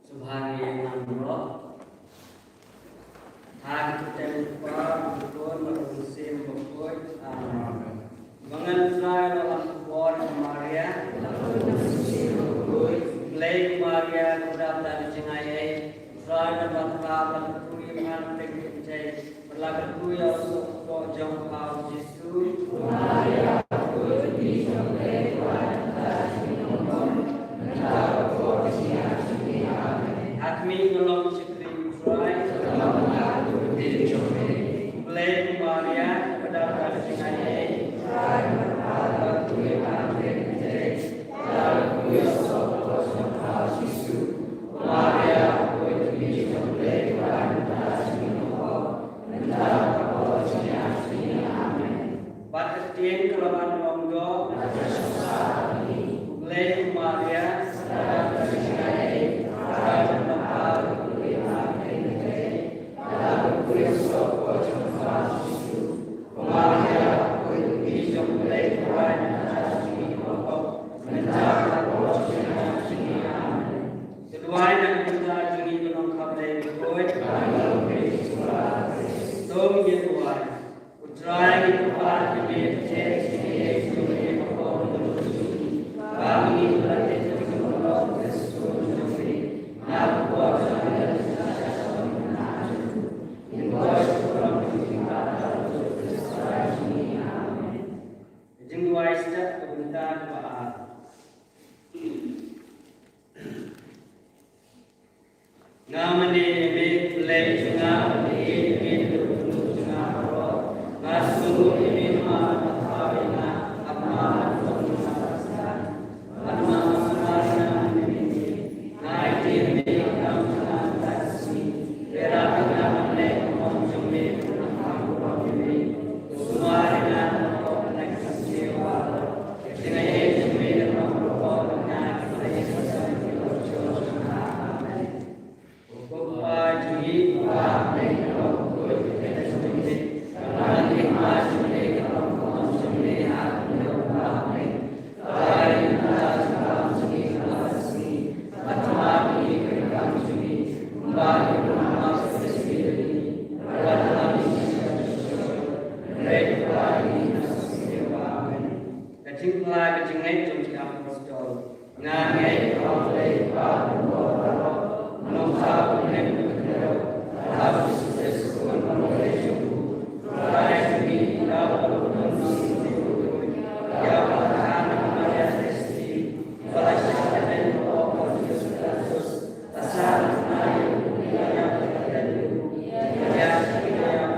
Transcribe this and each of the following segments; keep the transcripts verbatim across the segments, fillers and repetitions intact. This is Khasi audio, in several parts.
Sngewbha ngin ïa ngan ïa. Ha ka kyrteng u Kpa, u Khun bad u Mynsiem Bakhuid. Amen. Ba ngan trai la ka bor ha Maria. Blei Maria, ka dap da ka jingaiei. Trai na bad ka bad ka tui ngan teng teng teng. Bad la ka tui ïa u soh jong ka u Jisu. Ha khmih, nga long shakri U Trai. Blei Maria, ka dap da ka jingaiei. Maria, Bad ka ktien ka la ban long doh. U Blei u Maria. Ka duwai na ka bynta jong ngi ka long kaba dei bakhuid. To ngin duwai. U Trai ngi kyrpad ïa me, jingduwai step ka bynta kaba ar. Nga mane ïa me, Blei jong nga, nga ïeit ïa me, Blei jong nga baroh. Nga sngewbha ïa me, Kpa jong nga, Kpa jong nga. Nga ïeit ïa me, Kpa jong nga. Ka jingphla ka jingngeit jong ki apostol. Nga ngeit ha U Blei Kpa Kynrad baroh, Nongthaw Bneng Kynrad, ha U Jisu Khrist U Khun U Blei jong U Trai jong ngi, uba la buh ïa U Mynsiem Bakhuid, ïa uba la kha na ka Maria Theisotti, uba la shah lyndet hapoh ka krus, la sah na ka bynta jong U Blei, ïa uba la kren, ïa uba la kren,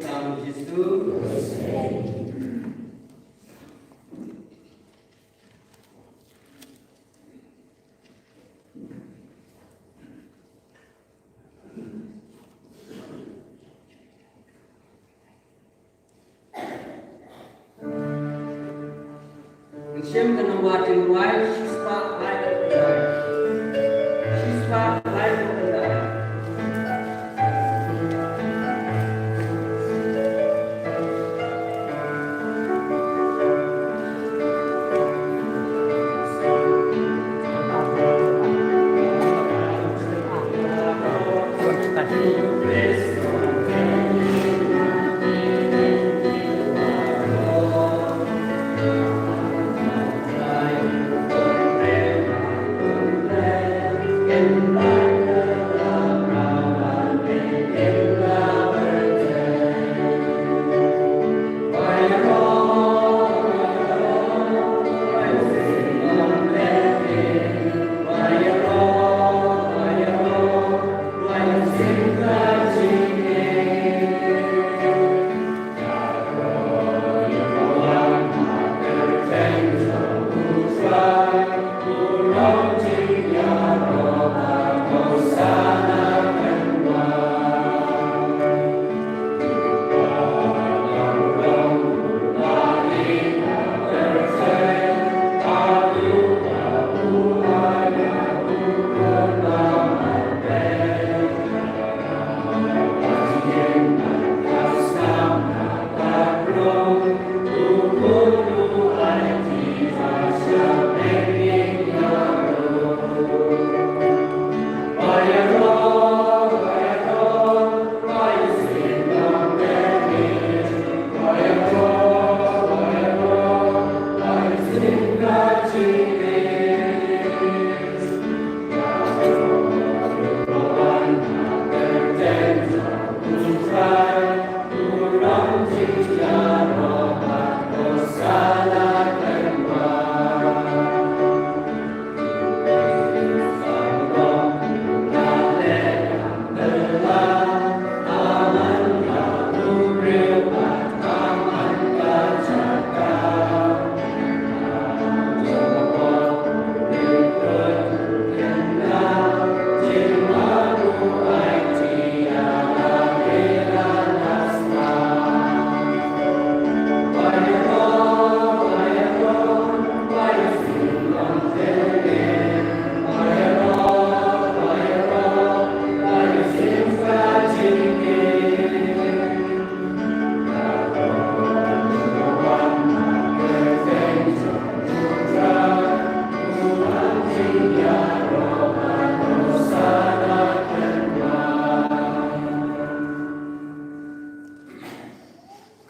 kyrteng u Jisu. Ngan shim ka nongwad jingrwai shispah laiphew khyndai. Shispah laiphew khyndai.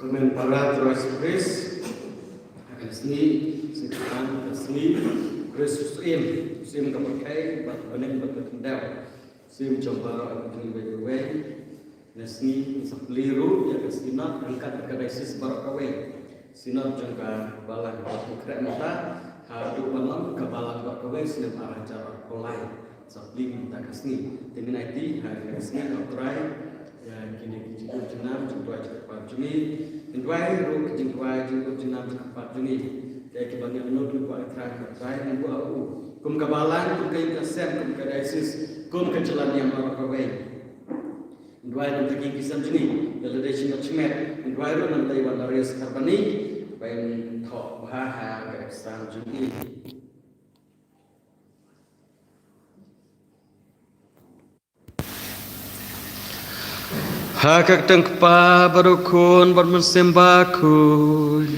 Kyrmen para Trai Jisu Khrist, ha ka sngi, sngi Kyrteng, ka sngi Khrist u Syiem, u Syiem ka pyrthei bad ka bneng bad ka khyndew. Syiem jong baroh ki briew kiwei kiwei. Ka sngi, ngi sa plie ruh ïa ka Synod ryngkat ka diocese baroh kawei. Synod jong ka Balang bad u khreh mynta haduh ban long ka Balang baroh kawei snem ar hajar arphew lai. Sa plie mynta ka sngi. Te ngin aiti ha ka sngi, ko Trai, ïa kine ki jingkut jingnam jingduwai jingkyrpad jong ngi. Ngin duwai ruh ki jingduwai jingkut jingnam jingkyrpad jong ngi. Kaei kaba ngi nud, ngi kwah, Trai, ko Trai, ngin buh ha U kum ka balang, kum ka ïing ka sem, kum ka diocese, kum ka jylla niam baroh kawei. Ngin duwai na ka bynta ki ïing ki sem jong ngi, ïa lade shimet shimet. Ngin duwai ruh na ka bynta i Wan Darius Kharbani, ba in thoh bha ha ka epsang jong ngi. Ha ka kyrteng Kpa bad U Khun bad U Mynsiem Bakhuid.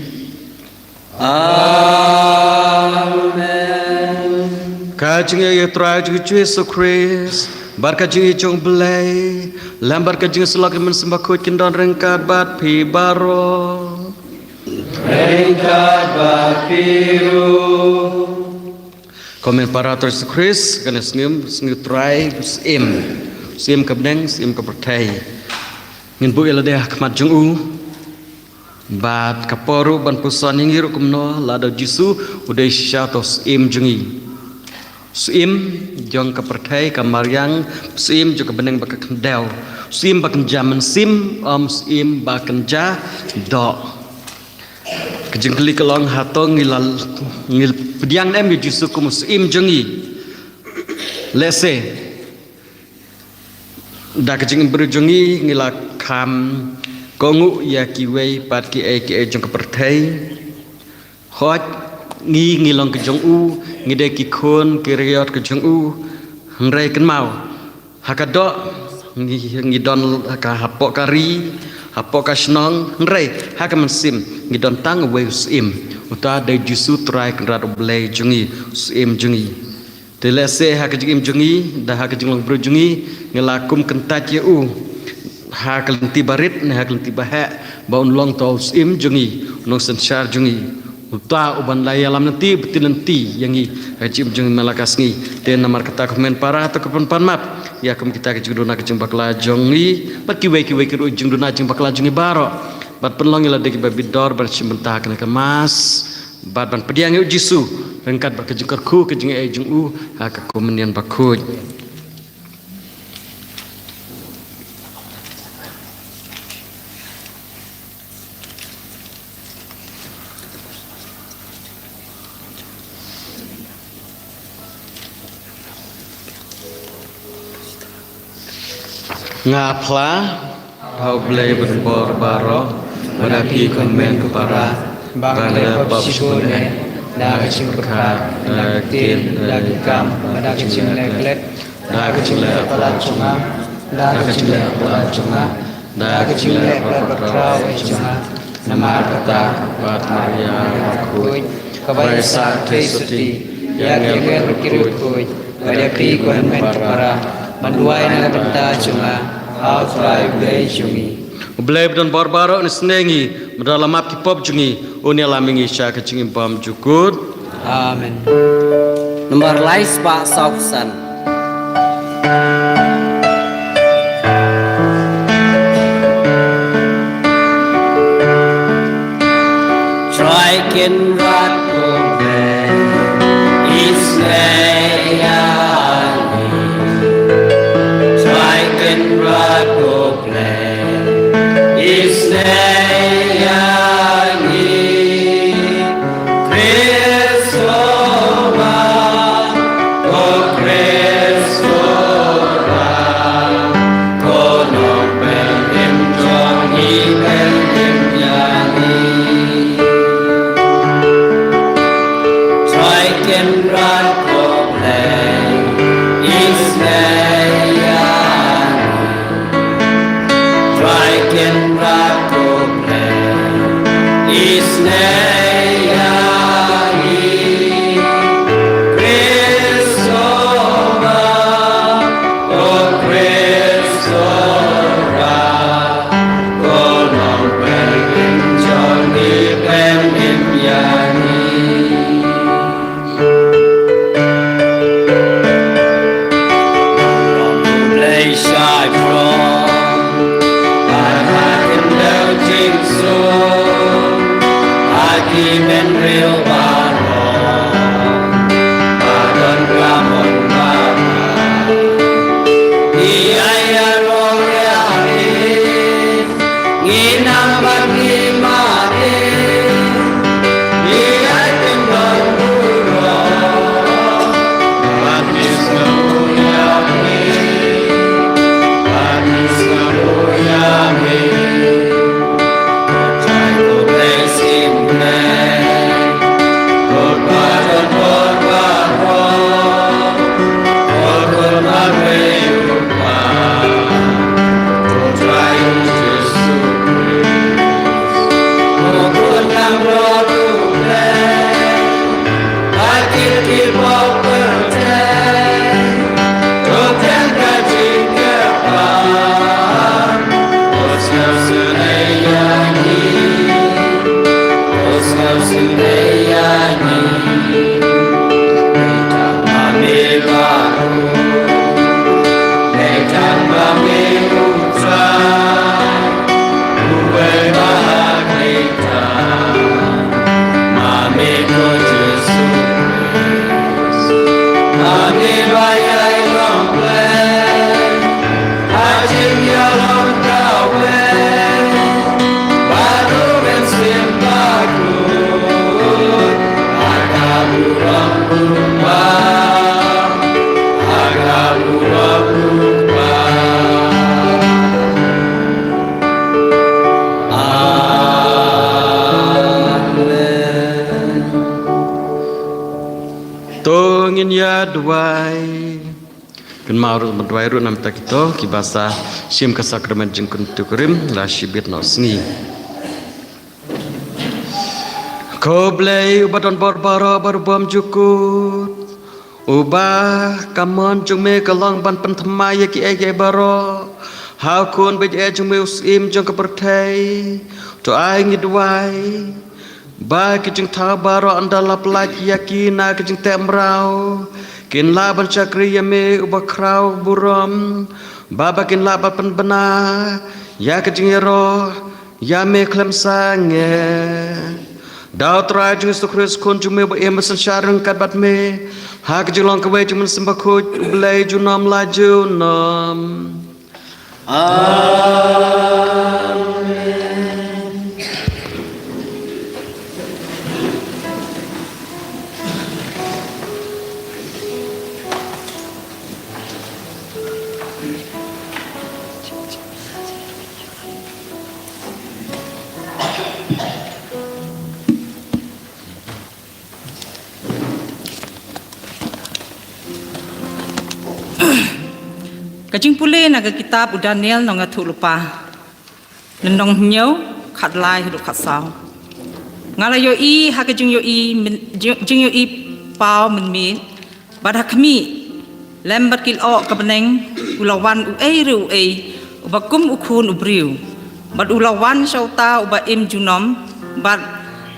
Amen. Ka jingïeit U Trai jong ngi U Jisu Khrist, bad ka jingïeit jong U Blei, lem bad ka jingïasyllok U Mynsiem Bakhuid kin don ryngkat bad phi baroh. Ryngkat bad phi ruh. Ko hynmen para ha U Trai Jisu Khrist, kane ka sngi, sngi U Trai, U Syiem. U Syiem ka bneng, U Syiem ka pyrthei. Ngin buh ïa lade ha khmat jong U. Bad ka por ruh ban puson ïa ngi ruh kumno, lada U Jisu u dei shisha uta U Syiem jong ngi. U Syiem jong ka pyrthei ka mariang, U Syiem jong ka bneng bad ka khyndew. U Syiem ba kynja mynsiem, ym U Syiem ba kynja doh. Ka jingkylli ka long, hato ngi la, ngi pdiang ne em ïa U Jisu kum U Syiem jong ngi? Lehse da ka jingim briew jong ngi, ngi la kham kohnguh ïa kiwei pat kiei kiei jong ka pyrthei. Hooid, ngi, ngi long ki jong U, ngi dei ki khun ki riot ki jong U. Hynrei kynmaw, ha ka doh ngi, ngi don ha ka, hapoh ka ri, hapoh ka shnong, hynrei ha ka mynsiem ngi don tang uwei U Syiem. Uta dei U Jisu Trai Kynrad U Blei jong ngi, U Syiem jong ngi. Te lehse ha ka jingim jong ngi, da ha ka jinglong briew jong ngi, ngi la kum kyntait ïa U ha ka lynti barit ne ha ka lynti baheh, ba Un long uta U Syiem jong ngi, U Nongsynshar jong ngi. Uta uban la ïalam lynti bad lynti ïa ngi ha ka jingim jong ngi man la ka sngi. Te namar kata ko hynmen para, to kham pynmap ïa kum kita ki jingduna ki jingbakla jong ngi, bad kiwei kiwei ki ruh jingduna jingbakla jong ngi baroh. Bad pynlong ïa lade kiba bit dor ban shim bynta ha kane ka Mass. Bad ban pdiang ïa U Jisu ryngkat bad ka jingkyrkhu ka jingaiei jong U ha ka Komunion Bakhuid. Nga phla ha U Blei badonbor baroh, bad ha phi ko hynmen ko para, ba nga la pop shibun eh, da ka jingpyrkhat, da ka ktien, da ka kam, bad da ka jingleh klet, da ka jingleh palat jong nga, da ka jingleh palat jong nga, da ka jingleh palat patraw eh jong nga. Namar kata ka Maria Bakhuid, kaba ïasah thei sotti ïa kiwei ruh ki riewkhuid, bad ïa phi ko hynmen ko para, ban duwai na ka bynta jong nga ha U Trai U Blei jong ngi. U Blei badonbor baroh un isynei ïa ngi, bad da la map ki pop jong ngi, un ïalam ïa ngi sha ka jingim bymjukut. Amen. Nambar lai spah saw phew. Trai Kynrad ko Blei, isynei ïa ngi. Trai Kynrad ko Blei, isynei ïa ngi. Khrist Kpa, ko Khrist Kpa, ko Nongpynim jong ngi, pynim ïa ngi. Trai Kynrad ko Blei, isynei ïa ngi. Trai Kynrad ko Blei, isynei ïa ngi. Khrist Kpa, ko Khrist Kpa, ko Nongpynim jong ngi, pynim ïa ngi. Blei shai phrong, bad ha khyndew jingsuk, ha ki bynriew baroh, ba don ka mon ba To ngin ïa duwai. Kynmaw ruh ban duwai ruh namar kita kito kiba sa shim ka sakramen jingkyntu kurim la shibit noh sngi. Ko Blei uba don bor baroh, uba bymjukut, uba ka mon jong me ka long ban pynthymmai ïa kiei kiei baroh ha u Khun baieit jong me u Syiem jong ka pyrthei. To ai ngi duwai ba ki jingthaw baroh ynda la pyllait ïa ki na ki jingteh mraw, kin lah ban shakri ïa me uba khraw burom, ba ba kin lah ban pynbna ïa ki jingïaroh ïa me khlem sangeh. Da U Trai jong ngi Jisu Khrist, Khun jong me uba im bad synshar ryngkat bad me ha ka jinglong kawei jong U Mynsiem Bakhuid, U Blei junom la junom. Amen. Ka jingpule na ka kitab u Daniel nongathuhlypa. Lynnong hynñiew, khatlai haduh khatsaw. Nga la ïohi ha ka jingïohi myn-, jing-, jingïohi paw mynmiet, bad ha khmih, lem bad ki lyoh ka bneng, u la wan uei re uei uba kum u khun u briew, bad u la wan sha uta uba im junom, bad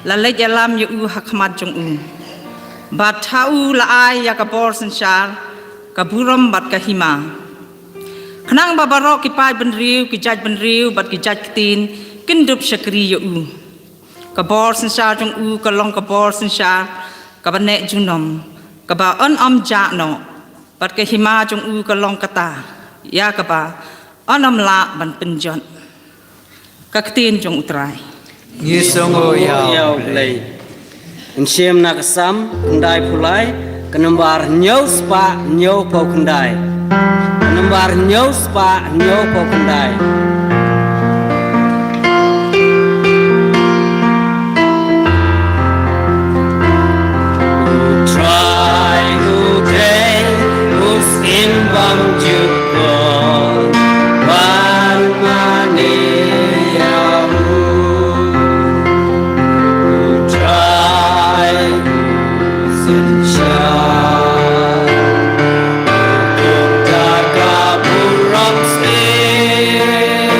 la leit ïalam ïa u ha khmat jong u. Bad ha u la ai ïa ka bor synshar, ka burom bad ka hima. Khnang ba baroh ki paid bynriew, ki jait bynriew bad ki jait ktien kin dup shakri ïa u. Ka bor synshar jong u ka long ka bor synshar kaba neh junom, kaba yn ym jah noh, bad ka hima jong u ka long kata ïa kaba yn ym lah ban pynjot. Ka ktien jong U Trai. Ngi sngewnguh ïa U Blei. Ngi shim na ka Salm khyndaiphew lai, ka nombar hynñiew spah hynñiewphew khyndai. Ka nombar hynñiew spah hynñiewphew khyndai. U Trai u dei u Syiem bymjukut, ban mane ïa u. U Trai u synshar, u kum da ka burom sniew.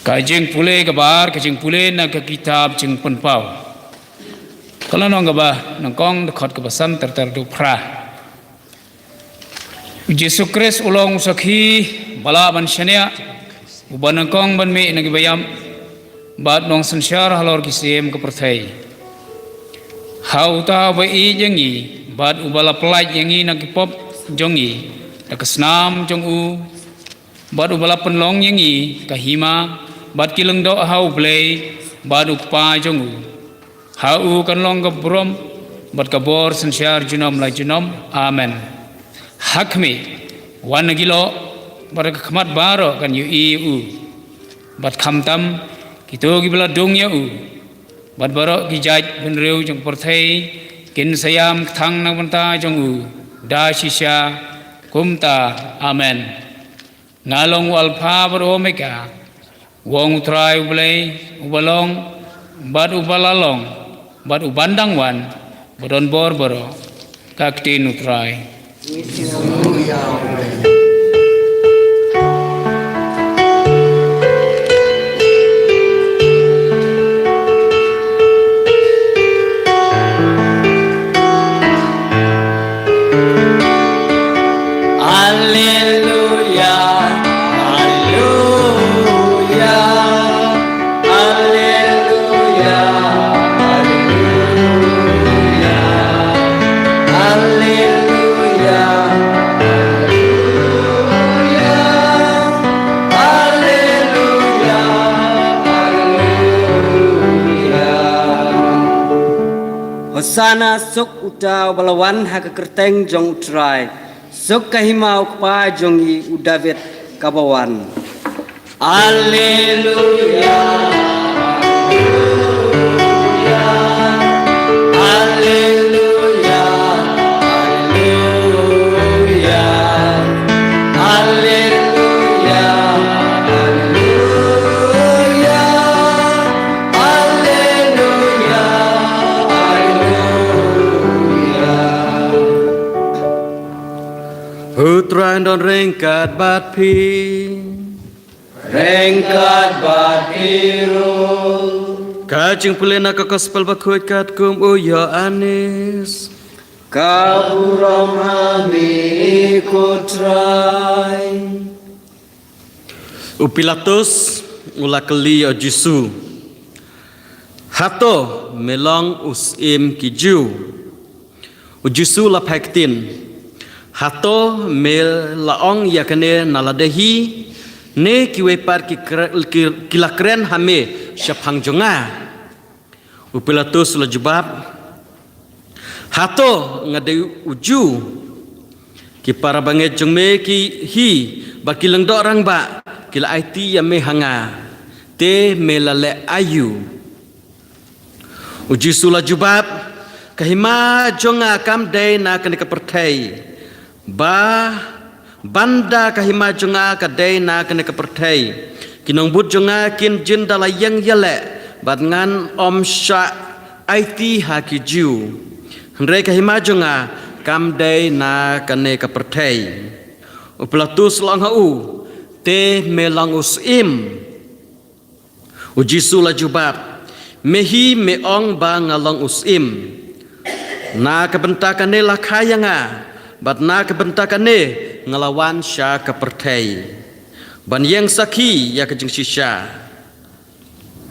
Ka jingpule kaba ar, ka jingpule na ka kitab Jingpynpaw. Ka lynnong kaba nyngkong, dkhot kaba san ter ter haduh phra. U Jisu Khrist u long u sakhi ba lah ban shaniah, uba nyngkong ban mih na kiba ïap, bad nongsynshar halor ki syiem ka pyrthei. Ha uta uba ïeit ïa ngi, bad uba la pyllait ïa ngi na ki pop jong ngi da ka snam jong u, bad uba la pynlong ïa ngi ka hima bad ki lyngdoh ha U Blei bad U Kpa jong u. Ha u kan long ka burom bad ka bor synshar junom la junom. Amen. Ha khmih, wan na ki lyoh, bad ka khmat baroh kan ïohi ïa u. Bad khamtam kito kiba la dung ïa u, bad baroh ki jaid bynriew jong ka pyrthei kin sa ïam kthang na ka bynta jong u da shisha. Kumta, amen. Nga long u Alpha bad u Omega, u ong U Trai U Blei, uba long, bad uba la long, bad uban dang wan, ba don bor baroh. Ka ktien U Trai. Alleluia, alleluia, alleluia, alleluia, alleluia, alleluia, alleluia. Hosana, suk uta uba la wan ha ka kyrteng jong U Trai. Suk ka hima U Kpa jong ngi U David kaba wan. Alleluia, alleluia, alleluia, alleluia, alleluia, alleluia, alleluia. U Trai un don ryngkat bad phi. Ryngkat bad phi ruh. Ka jingpule na ka Gospel Bakhuid katkum u Ïoannis. Ka burom ha me ko Trai. U Pilatus u la kylli ïa u Jisu: Hato me long u syiem ki Jiw? U Jisu la phai ktien: Hato me la ong ïa kane na lade hi, ne kiwei pat ki kre-, ki, ki la kren ha me shaphang jong nga? U Pilatus u la jubab: Hato nga dei u Jiw? Ki para bangeit jong me ki hi bad ki lyngdoh rangbah ki la aiti ïa me ha nga. Te me la leh aïu? U Jisu la jubab: Ka hima jong nga kam dei na kane ka pyrthei. Ba ban da ka hima jong nga ka dei na kane ka pyrthei, ki nongbud jong nga kin jin da la ïeng ïaleh, bad ngan ym shah aiti ha ki Jiw. Hynrei ka hima jong nga kam dei na kane ka pyrthei. U Pilatus la ong ha u: Te me long u syiem? U Jisu la jubab: Me hi me ong ba nga long u syiem. Na ka bynta kane la kha ïa nga, bad na ka bynta kane nga la wan sha ka pyrthei. ban ïeng sakhi ïa ka jingshisha.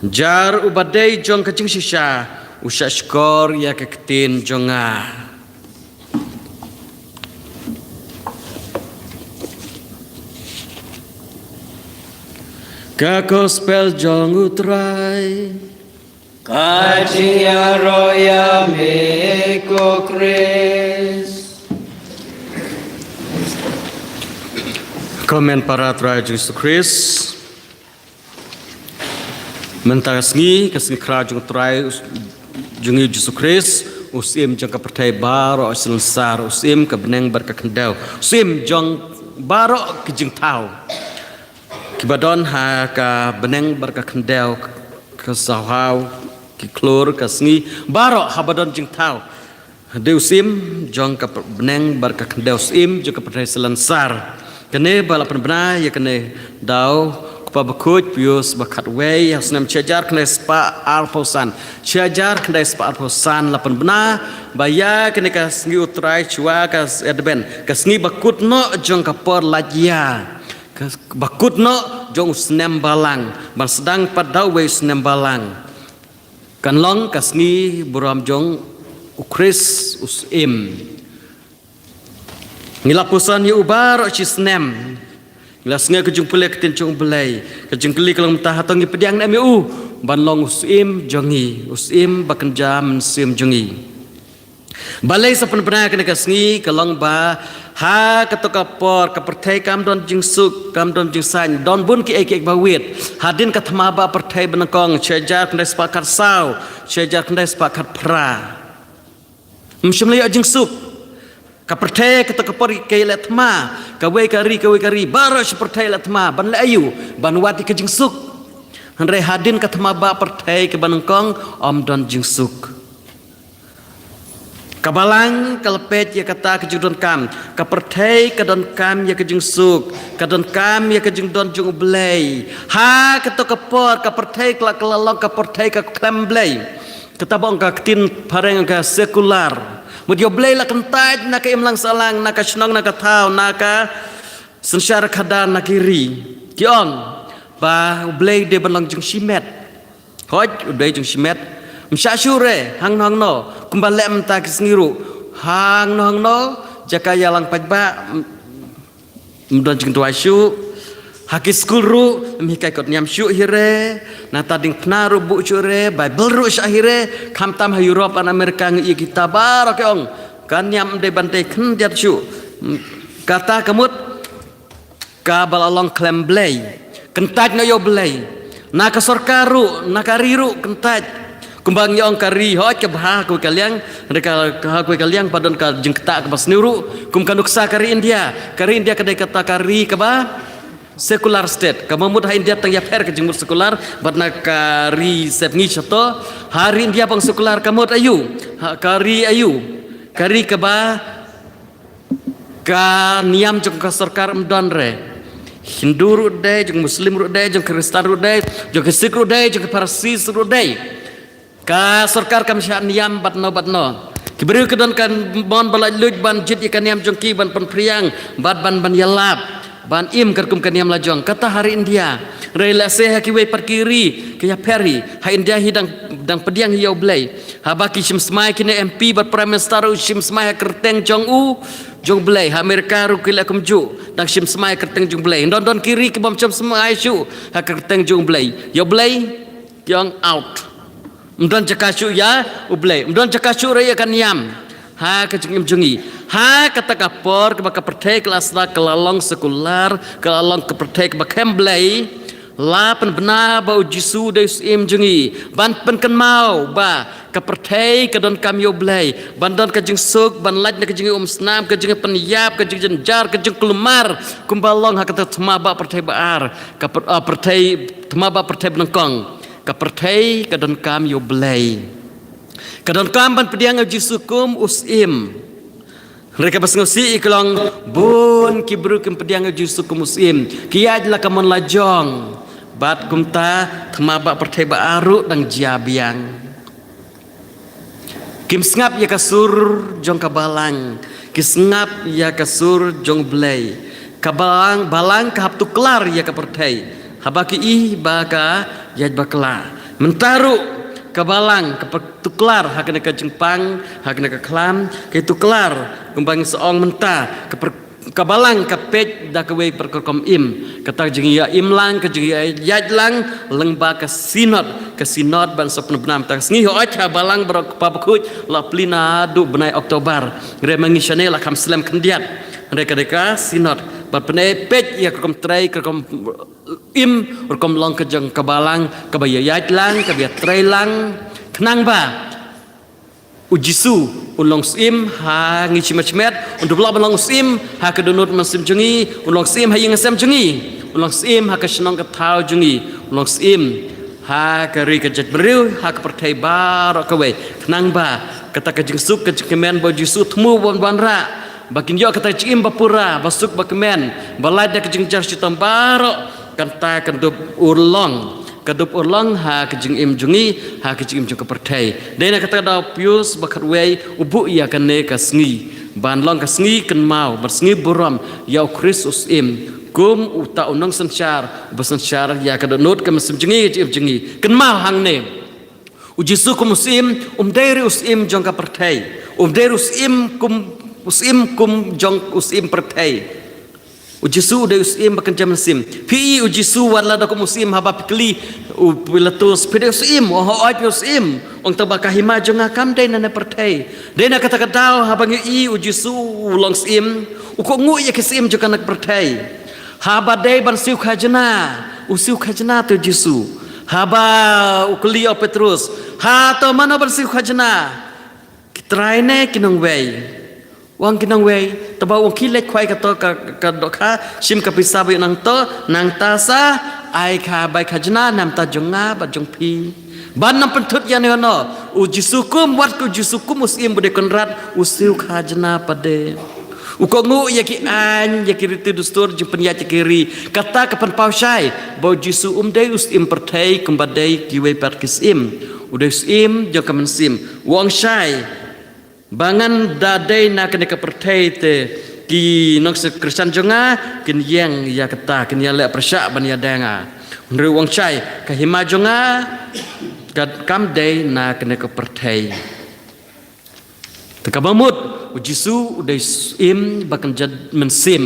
Jar uba dei jong ka jingshisha u shahshkor ïa ka ktien jong nga. Ka Gospel jong U Trai. Ka jingïaroh ïa me ko Khrist. Ko hynmen para Trai Jisu Khrist. Mynta ka sngi, ka sngi khraw jong Trai jong ngi Jisu Khrist, u Syiem jong ka pyrthei baroh salonsar, u Syiem ka bneng bad ka khyndew, u Syiem jong baroh ki jingthaw kiba don ha ka bneng bad ka khyndew, ka sawhaw, ki khlur, ka sngi, baroh haba don jingthaw. Dei u Syiem jong ka bneng bad ka khyndew, u Syiem jong ka pyrthei salonsar. Kane ba la pynbna ïa kane da u Kpa Bakhuid Pius ba khatwei ha u snem shi hajar khyndai spah arphew san. Shi hajar khyndai spah arphew san la pynbna ba ïa kane ka sngi U Trai shuwa ka Advent, ka sngi ba kut noh jong ka por lait ïa, ka ba kut noh jong u snem balang, ban sdang pat da uwei u snem balang. Kan long ka sngi burom jong u Khrist u Syiem. Ngi la pyrshang ïa u baroh shi snem. Ngi la sngew ka jingpule ka ktien jong U Blei. Ka jingkylli ka long mynta, hato ngi pdiang ne em ïa u ban long u Syiem jong ngi, u Syiem ba kynja mynsiem jong ngi. Balei sa pynbna kane ka sngi? Ka long ba ha kato ka por ka pyrthei kam don jingsuk, kam don jingsaiñ, don bun kiei kiei ba wit. Hadien ka thma ba pyrthei ba nyngkong, shi hajar khyndai spah khatsaw, shi hajar khyndai spah khatphra. Ym shym la ïoh jingsuk. Ka pyrthei kato ka por ka ïaleh thma, kawei ka ri, kawei ka ri, baroh shi pyrthei ïaleh thma ban leh aïu? Ban wad ïa ka jingsuk. Hynrei hadien ka thma ba pyrthei kaba nyngkong ym don jingsuk. Ka balang ka la peit ïa kata ka jingdonkam. Ka pyrthei ka donkam ïa ka jingsuk, ka donkam ïa ka jingdon jong U Blei. Ha kato ka por ka pyrthei ka la, ka la long ka pyrthei ka khlem Blei. Kata ba ong ka ktien phareng ka sekular. Mut ïa U Blei la kyntait na ka imlang sahlang, na ka shnong, na ka thaw, na ka synshar khadar, na ki ri. Ki ong ba U Blei dei ban long jingshimet. Hooid, U Blei jingshimet. Ym shah shuh re, hangno hangno. Kumba leh mynta ki sngi ruh, hangno hangno. Jaka ïalang paidbah, ym don jingduwai shuh. Ha ki skul ruh ym hikai kot niam shuh hi re. Nangta diengphna ruh buh shuh re, Baibl ruh shah hi re. Khamtam ha Europe and America ngi ïa kita baroh ki ong ka niam ym dei ban dei khyndiat shuh. Kata ka mut kaba la long khlem Blei. Kyntait noh ïa U Blei. Na ka sorkar ruh, na ka ri ruh kyntait. Kumba ngi ong ka ri, hooid ka bha ha kawei ka liang, hynrei ka, ha kawei ka liang pat don ka jingktah kaba sniew ruh. Kum ka nuksa ka ri India, ka ri India ka dei kata ka ri kaba secular state. Kaba mut ha India tang ïapher ka jingmut secular bad na ka ri sepngi shato. Ha ri India ba ong secular ka mut aïu? Ha ka ri aïu? Ka ri kaba ka niam jong ka sorkar ym don re. Hindu ruh dei, jong Muslim ruh dei, jong Khristan ruh dei, jong ki Sikh ruh dei, jong ki Pharsi ruh dei. Ka sorkar kam shah niam bad no bad no. Ki briew ki don ka mon ba laitluid ban jied ïa ka niam jong ki, ban pynphriang bad ban, ban ïalap, ban im katkum ka niam lajong. Kata ha ri India. Hynrei lehse ha kiwei pat ki ri ka ïapher hi. Ha India hi dang, dang pdiang hi ïa U Blei. Haba ki shim smai kine M P bad Prime Minister ruh shim smai ha kyrteng jong U, jong U Blei. Ha America ruh ki leh kumjuh, dang shim smai ha kyrteng jong U Blei. Don don ki ri ki bym shim smai shuh ha kyrteng jong U Blei. Ïa U Blei ki ong out. Ym don jaka shuh ïa U Blei, ym don jaka shuh re ïa ka niam. Ha ka jingim jong ngi, ha kata ka por kaba ka pyrthei ka la sdang ka la long sekular, ka la long ka pyrthei kaba khlem Blei, la pynbna ba U Jisu u dei u Syiem jong ngi ban pynkynmaw ba ka pyrthei ka donkam ïa U Blei, ban don ka jingsuk, ban lait na ka jingïaumsnam, ka jingpynïap, ka jingjynjar, ka jingkulmar, kumba long ha kata thma ba pyrthei ba ar, ka pyr-, ah, pyrthei, thma ba pyrthei ba nyngkong. Ka pyrthei ka donkam ïa U Blei. Ka donkam ban pdiang ïa U Jisu kum u Syiem. Hynrei kaba sngewsih ïa ka long bun ki briew kim pdiang ïa U Jisu kum u Syiem. Ki ïaid la ka mon lajong. Bad kumta thma ba pyrthei ba ar ruh dang jia biang. Kim sngap ïa ka sur jong ka balang. Ki sngap ïa ka sur jong U Blei. Ka balang, balang ka hap tuklar ïa ka pyrthei haba ki ïohi ba ka ïaid bakla. Mynta ruh ka balang ka pyrtuklar ha kane ka jingpang, ha kane ka khlam, ka tuklar kumba ngi sa ong mynta, ka pyrtuklar ka balang ka peit da kawei pat ka rukom im. Kata ka jingïaid im lang, ka jingïaid lang lyngba ka synod, ka synod ban sa pynbna mynta ka sngi. Hooid, ha balang baroh kpa bakhuid la plie naduh bnai Oktober. Hynrei ma ngi shane la kham slem khyndiat. Hynrei ka dei ka synod ban pynpeit ïa ka rukom trei, ka rukom im, rukom long ka jong ka balang kaba ïaid lang, kaba ïatrei lang. Khnang ba U Jisu un long syiem ha ngi shimet shimet, un dup lah ban long syiem ha ka dohnud mynsiem jong ngi, un long syiem ha ïing ha sem jong ngi, un long syiem ha ka shnong ka thaw jong ngi, un long syiem ha ka ri ka jaitbynriew, ha ka pyrthei baroh kawei. Khnang ba kata ka jingsuk ka jingkmen ba U Jisu u thmu ban wanrah, ba kin ïoh kata ka jingim ba pura, ba suk ba kmen, ba lait da ka jingjar shitom baroh, kata kan dup urlong. Ka dup urlong ha ka jingim jong ngi, ha ka jingim jong ka pyrthei. Dei na kata ka daw Pius ba khatwei u buh ïa kane ka sngi ban long ka sngi kynmaw, ban sngi burom ïa U Khrist u syiem kum uta u nongsynshar uba synshar ïa ka dohnud ka mynsiem jong ngi, ka jingim jong ngi. Kynmaw hangne, U Jisu kum u syiem um dei ruh u syiem jong ka pyrthei. Um dei ruh u syiem kum, u syiem kum jong u syiem pyrthei. U Jisu u dei u syiem ba kynja mynsiem. Phi i U Jisu wat la da kum u syiem, haba phi kylli u Pilatus, phi dei u syiem? Ong, hooid phi u syiem. Ong, tangba ka hima jong nga kam dei na ne pyrthei. Dei na kata ka daw haba ngi i U Jisu u long syiem, u kohnguh ïa ki syiem jong kane ka pyrthei. Haba dei ban siew khajna, u siew khajna te U Jisu. Haba u kylli ïa u Petrus, hato mano ban siew khajna, ki trai ne ki nongwei? Ong, ki nongwei. Tangba ong, khie leit khwai kato ka, ka dohkha, shim ka pisa ba ïoh nangto, nangta sa ai ka bai khajna na bynta jong nga bad jong phi. Ban ym pynthut ïano ïano. U Jisu kum, wat ka U Jisu kum u syiem ba dei Kynrad, u siew khajna pat de. U kohnguh ïa ki aiñ, ïa ki riti dustur jingpynïaid ïa ki ri. Kata ka pynpaw shai ba U Jisu um dei u syiem pyrthei kumba dei kiwei pat ki syiem. U dei u syiem jong ka mynsiem. U ong shai ba ngan da dei na kane ka pyrthei te ki nongshakri Khristan jong nga kin ïeng ïa kata, kin ïaleh pyrshah ban ïada ïa nga. Hynrei u ong shai, ka hima jong nga ka kam dei na kane ka pyrthei. Te kaba mut, U Jisu u dei u syiem ba kynja mynsiem.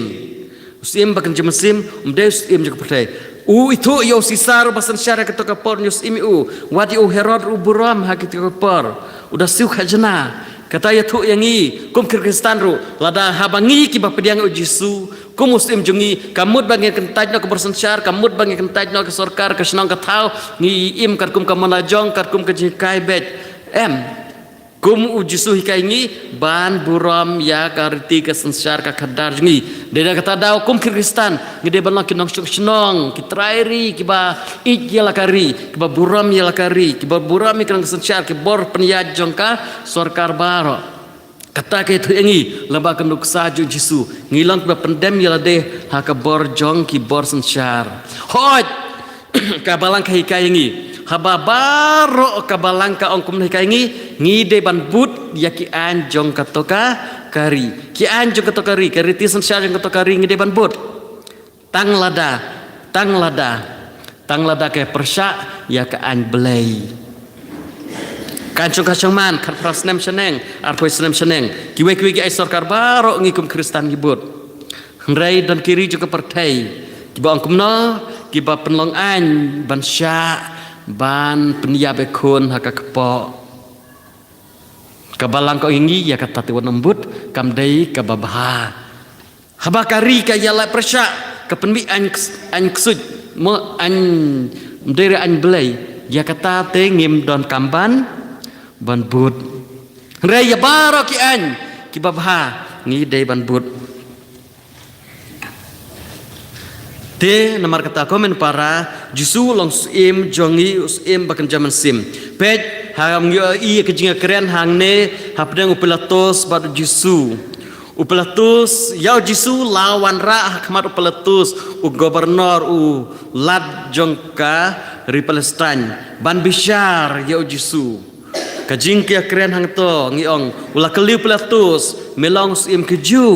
U syiem ba kynja mynsiem, um dei u syiem jong ka pyrthei. U ithuh ïa u Sisar uba synshar ïa kato ka por, un ïoh syiem ïa u. Wat ïa u Herod ruh u burom ha kato ka por, u da siew khajna. Kata ïathuh ïa ngi kum ki Khristan ruh, lada haba ngi kiba pdiang ïa U Jisu kum u syiem jong ngi, kam mut ba ngin kyntait noh ka bor synshar, kam mut ba ngin kyntait noh ka sorkar, ka shnong ka thaw, ngi im katkum ka mon la jong, katkum ka jinghikai beit. Em. Kum U Jisu hikai ngi ban burom ïa ka riti ka synshar ka khadar jong ngi. Dei na kata daw kum ki Khristan ngi dei ban long ki nongshong shnong, ki trai ri, kiba ïeit ïa la ka ri, kiba burom ïa la ka ri, kiba burom ïa ka synshar, ki bor pynïaid jong ka sorkar baroh. Kata ka ïathuh ïa ngi lyngba ka nuksa jong U Jisu, ngi long kiba pyndem ïa lade ha ka bor jong ki bor synshar. Hooid, ka balang ka hikai ïa ngi. Haba baroh ka balang ka ong kumno hikai ïa ngi, ngi dei ban bud ïa ki aiñ jong kato ka ri. Ki aiñ jong kato ka ri, ka riti synshar jong kato ka ri ngi dei ban bud. Tang lada, tang lada, tang lada ka pyrshah ïa ka aiñ Blei. Ka aiñ shongkha shongman, khatphra snem shaneng, arphew snem shaneng, kiwei kiwei ki aiñ sorkar baroh ngi kum Khristan ngi bud. Hynrei don ki ri jong ka pyrthei kiba ong kumno, kiba pynlong aiñ ban shah, ban pynïap ïa ki khun ha ka kpoh. Ka balang ka ong ïa ngi, ïa kata te wat nym bud, kam dei kaba bha. Haba ka ri ka ïaleh pyrshah, ka pynmih aiñ, aiñ ksuid, mo, aiñ, ym dei re aiñ Blei, ïa kata te ngim donkam ban, ban bud. Hynrei ïa baroh ki aiñ kiba bha ngi dei ban bud. Te namar kata ko men para, Jisu u long u syiem jong ngi, u syiem ba kynja mynsiem. Peit, ha ngi ïohi ïa ka jingkren hangne hapdeng u Pilatus bad u Jisu. U Pilatus, ïa u Jisu la wanrah ha khmat u Pilatus, u gobernor, u lat jong ka ri Palestine, ban bishar ïa u Jisu. Ka jingkren hangto ngi ong, u la kylli u Pilatus, me long u syiem ki Jiw?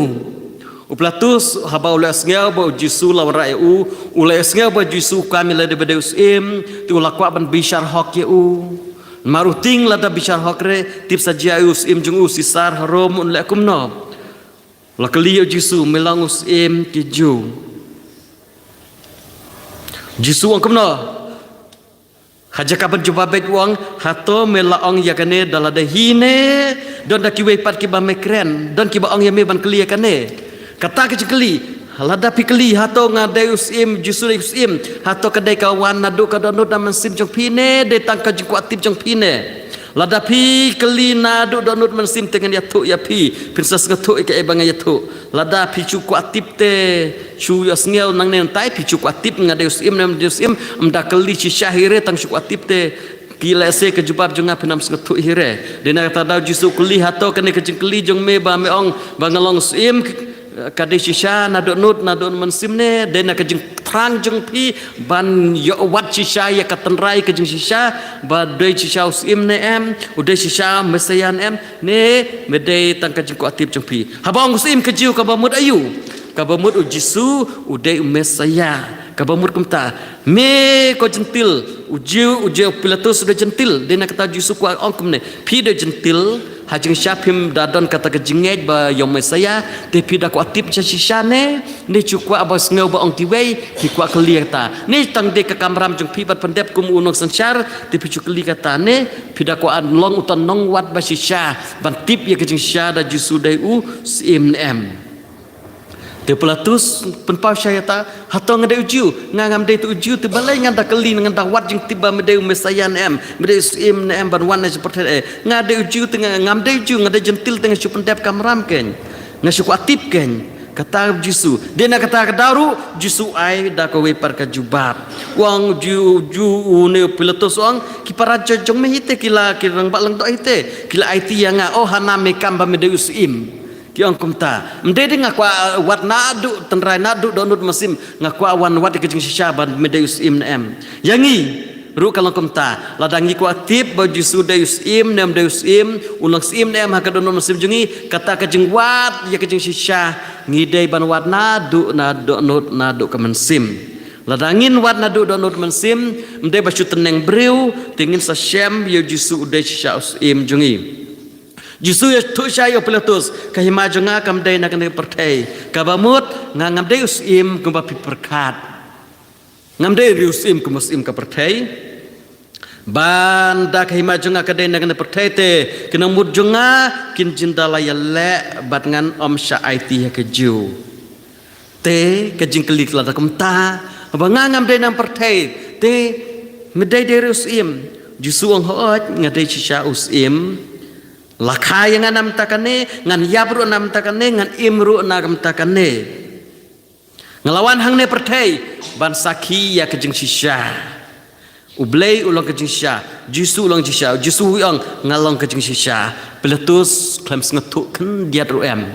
U Pilatus haba u la sngew ba u Jisu la wanrah ïa u, u la sngew ba u Jisu kam ïa lade ba dei u syiem, te u la kwah ban bishar hok ïa u. Namar u tieng lada bishar hok re, tip sa jia ïa u syiem jong u, Sisar ha Rom un leh kumno. U la kylli ïa u Jisu, me long u syiem ki Jiw? Jisu ong kumno? Ha jaka ban jubab beit u ong, hato me la ong ïa kane da lade hi ne, don da kiwei pat kiba me kren, don kiba ong ïa me ban kylli ïa kane. Kata ka jingkylli, lada phi kylli, hato nga dei u syiem, Jisu dei u syiem, hato ka dei ka wan naduh ka dohnud na mynsiem jong phi ne, dei tang ka jingkwah tip jong phi ne. Lada phi kylli naduh dohnud mynsiem te ngan ïathuh ïa phi, phin sa sngewthuh ïa kaei ba nga ïathuh. Lada phi shu kwah tip te, shu ïohsngew nangne nangtai, phi shu kwah tip nga dei u syiem ne ym dei u syiem, ym da kylli shisha hi re, tang shu kwah tip te, ki lehse ka jubab jong nga phin ym sngewthuh hi re. Dei na kata ka daw Jisu kylli, hato kane ka jingkylli jong me ba me ong ba nga long u syiem, ka dei shisha na dohnud, na dohnud mynsiem ne, dei na ka jingthrang jong phi ban ïoh wad shisha ïa ka tynrai ka jingshisha, ba dei shisha u syiem ne em, u dei shisha Messaïah ne em, ne me dei tang ka jingkwah tip jong phi. Haba ong u syiem ki Jiw kaba mut aïu? Kaba mut u Jisu u dei u Messaïah. Kaba mut kumta. Me ko Jentil, u Jiw, u Jiw, Pilatus u dei Jentil. Dei na kata Jisu kwah ong kumne. Phi dei Jentil, ha jingshisha phim da don kata ka jingngeit ba ïa u Messaïah, te phi da kwah tip shisha ne, ne shu kwah ba sngew ba ong kiwei, phi kwah kylli kata. Ne tang dei ka kamram jong phi ban pyndep kum u nongsynshar, te phi shu kylli kata ne, phi da kwah long uta u nongwad ba shisha, ban tip ïa ka jingshisha da Jisu dei u syiem ne em. Te u Pilatus pynpaw shisha ïa kata, hato nga dei u Jiw, nga ngam dei tu u Jiw, te balei ngan da kylli, ngan da wad jingtip ba me dei u Messaïah ne em, me dei u syiem ne em, ban wan na shi pyrthei eh. Nga dei u Jiw te nga ngam dei u Jiw, nga dei Jentil te nga shu pyndep kamram kein. Nga shu kwah tip kein. Kata u Jisu. Dei na kata ka daw ruh, Jisu ai da kawei pat ka jubab. U ong u Jiw, u Jiw, une u Pilatus u ong, ki para judge jong me hi te ki la, ki rangbah lyngdoh hi te, ki la aiti ïa nga, oh hana me kam ba me dei u syiem. Ki ong kumta. Ym dei de nga kwah, uh, wad naduh tynrai naduh dohnud mynsiem, nga kwah wan wad ïa ka jingshisha ba me dei u syiem ne em. Ïa ngi ruh ka long kumta. Lada ngi kwah tip ba u Jisu dei u syiem ne ym dei u syiem, u long syiem ne em ha ka dohnud mynsiem jong ngi, kata ka jingwad ïa ka jingshisha, ngi dei ban wad naduh, naduh dohnud, naduh ka mynsiem. Lada ngin wad naduh dohnud mynsiem, ym dei ba shu tneng briew, te ngin sa shem ïa u Jisu u dei shisha u syiem jong ngi. Jisu ïathuh shisha ïa u Pilatus, ka hima jong nga kam dei na kane ka pyrthei. Kaba mut, nga ngam dei u syiem kumba phi pyrkhat. Ngam dei ruh u syiem kum u syiem ka pyrthei. Ban da ka hima jong nga ka dei na kane ka pyrthei te, ki nongmut jong nga kin jin da la ïaleh bad ngan ym shah aiti ha ki Jiw. Te ka jingkylli ka la da kumta, ba nga ngam dei na ka pyrthei, te me dei dei ruh u syiem. Jisu ong, hooid, nga dei shisha u syiem. La kha ïa nga na ka bynta kane, ngan ïap ruh na ka bynta kane, ngan im ruh na ka bynta kane. Nga la wan hangne pyrthei ban sakhi ïa ka jingshisha. U Blei u long ka jingshisha, Jisu u long jingshisha, Jisu u ong nga long ka jingshisha. Pilatus khlem sngewthuh khyndiat ruh em.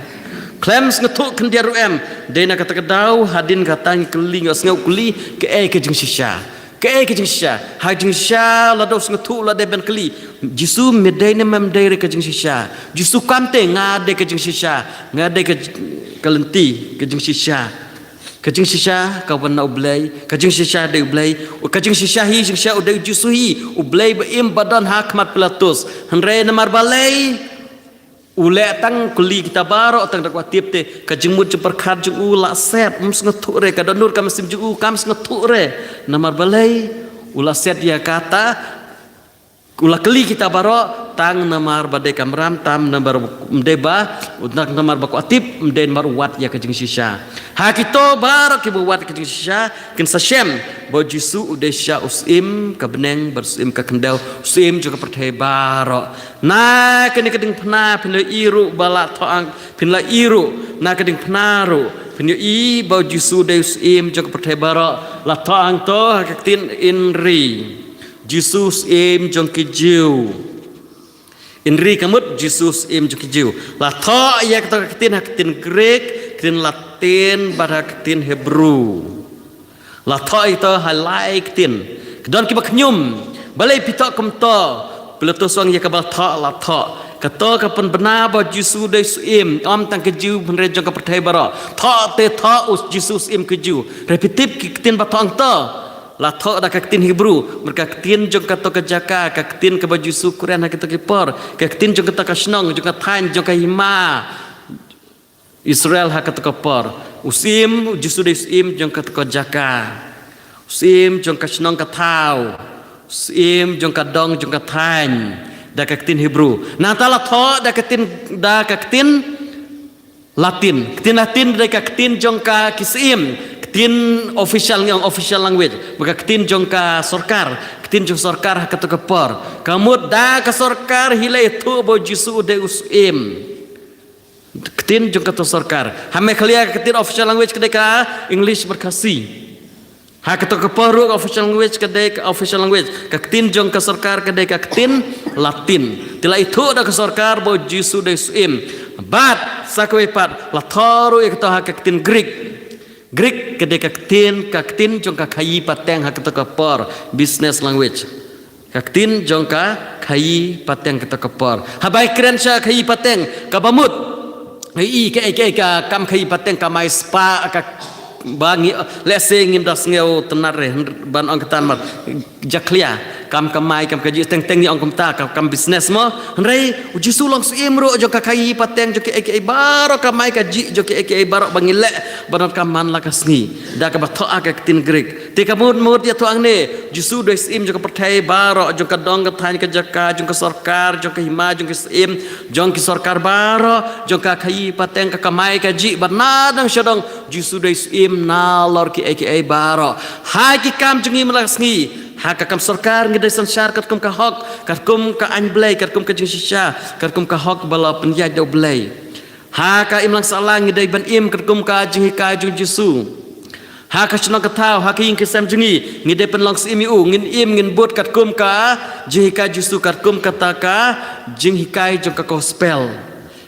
Khlem sngewthuh khyndiat ruh em. Dei na kata ka daw hadien kata ngi kylli, ngi sngew kylli, kaei ka jingshisha. Kaei ka jingshisha, ha jingshisha la dei sngewthuh, la dei ban kylli. Jisu me dei ne mem dei re ka jingshisha. Jisu kam te, nga dei ka jingshisha. Nga dei ka j-, ka lynti ka jingshisha. Ka jingshisha ka wan na U Blei, ka jingshisha dei U Blei. Ka jingshisha hi, jingshisha u dei u Jisu hi. U Blei ba im ba don ha khmat Pilatus. Hynrei namar balei? U leh tang kylli kita baroh tang da kwah tip te, ka jingmut jingpyrkhat jong u la set, um sngewthuh re, ka dohnud ka mynsiem jong u kam sngewthuh re. Namar balei? U la set ïa kata, u la kylli kita baroh tang namar ba dei kamram, tang namar ym dei ba, tang namar ba kwah tip, ym dei namar u wad ïa ka jingshisha. Ha kito baroh kiba wad ïa ka jingshisha, kin sa shem ba u Jisu u dei shisha u syiem ka bneng bad u syiem ka khyndew, u syiem jong ka pyrthei baroh. Na kane ka diengphna phin la ïohi ruh ba la thoh ang, phin la ïohi ruh na ka diengphna ruh phin ïohi ba u Jisu dei u syiem jong ka pyrthei baroh. La thoh hangto ha ka ktien Inri, Jisu syiem jong ki Jiw. Inri ka mut Jisu syiem jong ki Jiw. La thoh ïa kato ka ktien ha ka ktien Grik, ktien Latin bad ha ka ktien Hebru. La thoh ïa kato ha lai ktien. Ka don kiba khñium. Balei phi thoh kumto? Pilatus u ong ïa kaba la thoh, la thoh. Kato ka pynbna ba u Jisu u dei u syiem, ym tang ka Jiw hynrei jong ka pyrthei baroh. Thoh te thoh u Jisu u syiem ka Jiw. Hynrei phi tip ki ktien ba thoh hangto la thoh da ka ktien Hebru. Namar ka ktien jong kato ka jaka, ka ktien kaba u Jisu u kren ha kito ki por, ka ktien jong kato ka shnong, jong ka thaiñ, jong ka hima Israel ha kato ka por. U syiem, u Jisu u dei u syiem jong kato ka jaka, u syiem jong ka shnong ka thaw, u syiem jong ka dong jong ka thaiñ, da ka ktien Hebru. Nangta la thoh da ka ktien, da ka ktien Latin. Ktien Latin dei ka ktien jong ka ki syiem, ktien official, ngi ong official language, bad ka ktien jong ka sorkar, ktien jong sorkar ha kato ka por. Ka mut da ka sorkar hi la ïathuh ba u Jisu u dei u syiem. Ktien jong kato sorkar. Ha Meghalaya ka ktien official language ka dei ka English bad Khasi. Ha kato ka por ruh ka official language ka dei ka official language. Ka ktien jong ka sorkar ka dei ka ktien Latin. Te la ïathuh da ka sorkar ba u Jisu u dei u syiem. Bad sa kawei pat la thoh ruh ïa kato ha ka ktien Greek. Greek ka dei ka ktien, ka ktien jong ka khaïi pateng ha kato ka por, business language. Ka ktien jong ka khaïi pateng kato ka por. Haba ngi kren sha khaïi pateng, kaba mut, i, i, ka, ka, ka kam khaïi pateng kamai spah, ka, ba ngi, let's say ngim da sngew tynnad re, ban ong kata namar jakhlia, kam kamai, kam kajih, teng teng ngi ong kumta, ka kam business mo. Hynrei u Jisu u long syiem ruh jong ka khaïi pateng, jong kiei kiei baroh, kamai kajih jong kiei kiei baroh ba ngi leh, ba donkam man la ka sngi. Da kaba thoh ha ka ktien Greek. Te ka mut mut ïathuh hangne, u Jisu u dei u syiem jong ka pyrthei baroh, jong ka dong ka thaiñ, ka jaka, jong ka sorkar, jong ka hima, jong ka syiem, jong ki sorkar baroh, jong ka khaïi pateng, ka kamai kajih, bad na dang sha dong, u Jisu u dei u syiem nalor kiei kiei baroh. Ha ki kam jong ngi man la ka sngi, ha ka kam sorkar ngi dei synshar katkum ka hok, katkum ka aiñ Blei, katkum ka jingshisha, katkum ka hok ba la pynïaid da u Blei. Ha ka imlang sahlang ngi dei ban im katkum ka jinghikai jong u Jisu. Ha ka shnong ka thaw, ha ka ïing ka sem jong ngi, ngi dei pynlong syiem ïa u, ngin im ngin bud katkum ka jinghikai u Jisu, katkum kata ka jinghikai jong ka gospel.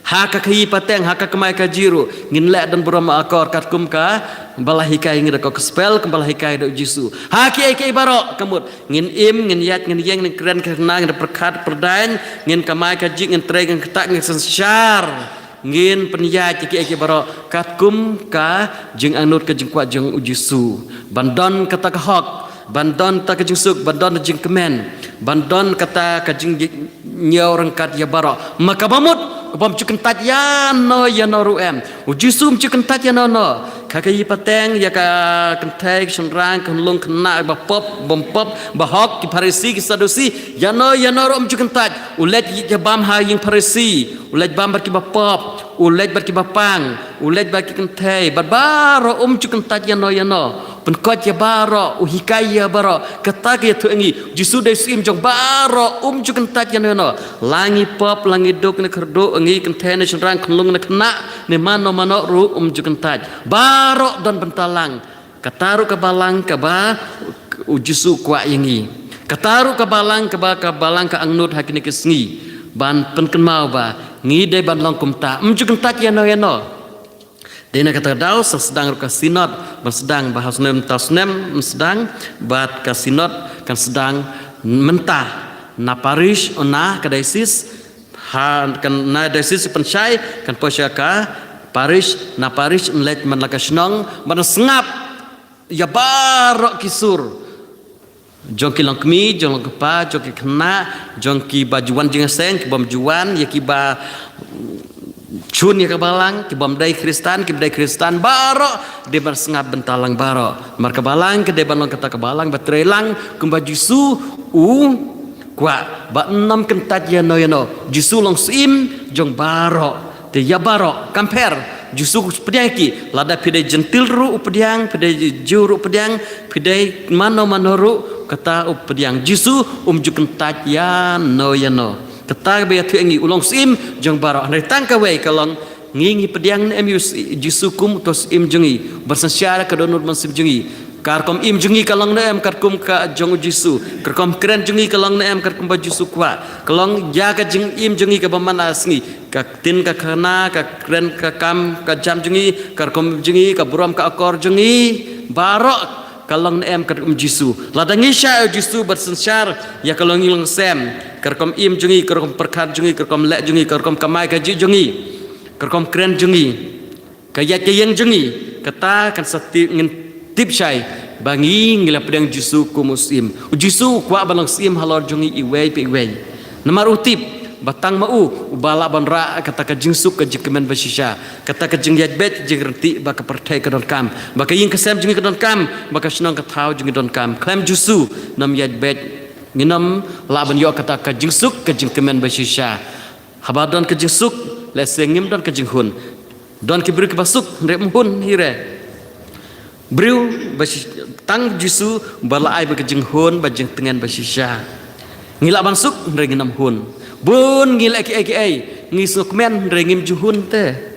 Ha ka khaïi pateng, ha ka kamai kajih ruh, ngin leh don burom akor katkum kaba la hikai ïa ngi da ka gospel, kaba la hikai da u Jisu. Ha kiei kiei baroh ka mut, ngin im, ngin ïaid, ngin ïeng, ngin kren, ngin khynnah, ngin pyrkhat pyrdaiñ, ngin kamai kajih, ngin trei, ngin ktah, ngin synshar, ngin pynïaid ïa kiei kiei baroh katkum ka jingangnud, ka jingkwah jong u Jisu. Ban don kata ka hok, ban don kata ka jingsuk, ban don ka jingkmen, ban don kata ka jingñiew ryngkat ïa baroh. Ma kaba mut, bym ju kyntait ïano ïano ruh em. U Jisu um ju kyntait ïano ïano. Ka khaïi pateng, ïa ka kynthei, ka shynrang, ka khunlung, khynnah, ba pop, bym pop, ba hok, ki Pharisi, ki Sadusi, ïano ïano ruh um ju kyntait. U leit ïa bam ha ïing Pharisi, u leit bam bad kiba pop, u leit bad kiba pang, u leit bad ki kynthei, bad baroh um ju kyntait ïano ïano. Pynkoit ïa baroh, u hikai ïa baroh. Kata ka ïathuh ïa ngi, u Jisu u dei u syiem jong baroh, um ju kyntait ïano ïano. La ngi pop, la ngi duk ne kyrduh, ngi kynthei ne shynrang, khunlung ne khynnah, ne mano mano ruh um ju kyntait. Baroh don bynta lang. Kata ruh ka balang kaba u Jisu u kwah ïa ngi. Kata ruh ka balang kaba, ka balang ka angnud ha kine ki sngi. Ban pynkynmaw ba ngi dei ban long kumta. Um ju kyntait ïano ïano. Dei na kata ka daw sa sdang ruh ka synod, ban sdang ba ha u snem mynta u snem, ban sdang, bad ka synod kan sdang mynta na parish, na ka diocese, ha, kan na diocese pynshai, kan poi sha ka parish, na parish yn leit man la ka shnong, ban sngap ïa baroh ki sur. Jong ki longkmie, jong longkpa, jong ki khynnah, jong kiba ju wan jingïaseng, ki bym ju wan, ïa kiba shun ïa ka balang, ki bym dei Khristan, kiba dei Khristan, baroh dei ban sngap bynta lang baroh. Namar ka balang ka dei ban long kata ka balang ba trei lang kumba u Jisu u kwah, ba ym kyntait ïano ïano. U Jisu u long syiem jong baroh. Te ïa baroh, kam pher. U Jisu u pdiang ïa ki, lada phi dei Jentil ruh u pdiang, phi dei Jiw ruh u pdiang, phi dei mano mano ruh, kata u pdiang. U Jisu um ju kyntait ïano ïano. Kata kaba ïathuh ïa ngi, u long syiem jong baroh. Hynrei tang kawei ka long, ngi ngi pdiang ne em ïa u Jisu kum uto u syiem jong ngi, ban synshar ïa ka dohnud mynsiem jong ngi. Ka rukom im jong ngi ka long ne em katkum ka jong u Jisu. Ka rukom kren jong ngi ka long ne em katkum ba u Jisu u kwah. Ka long ïa ka jingim jong ngi kaba man la ka sngi. Ka ktien ka khana, ka kren ka kam ka jam jong ngi, ka rukom im jong ngi, ka burom ka akor jong ngi, baroh ka long ne em katkum u Jisu. Lada ngi shah ïa u Jisu bad synshar ïa ka longïing longsem, ka rukom im jong ngi, ka rukom pyrkhat jong ngi, ka rukom leh jong ngi, ka rukom kamai kajih jong ngi, ka rukom kren jong ngi, ka ïaid ka ïeng jong ngi, kata kan sa tip, ngin tip shai ba ngi ngi la pdiang Jisu kum u Syiem. U Jisu u kwah ban long Syiem halor jong ngi iwei pa iwei. Namar u tip ba tang ma u uba lah ban rah kata ka jingsuk ka jingkmen ba shisha, kata ka jingïaid beit jingryntih ba ka pyrthei ka donkam, ba ka ïing ka sem jong ngi ka donkam, ba ka shnong ka thaw jong ngi donkam. Khlem Jisu ngin ym ïaid beit, ngin ym lah ban ïoh kata ka jingsuk ka jingkmen ba shisha. Haba don ka jingsuk, lehse ngim don ka jinghun. Don ki briew kiba suk hynrei ym hun hi re. Briew ba shi-, tang Jisu ba la ai ba ka jinghun ba jingtngen ba shisha. Ngi lah ban suk hynrei ngin ym hun. Bun ngi leh kiei kiei, ngi sngewkmen hynrei ngim ju hun te.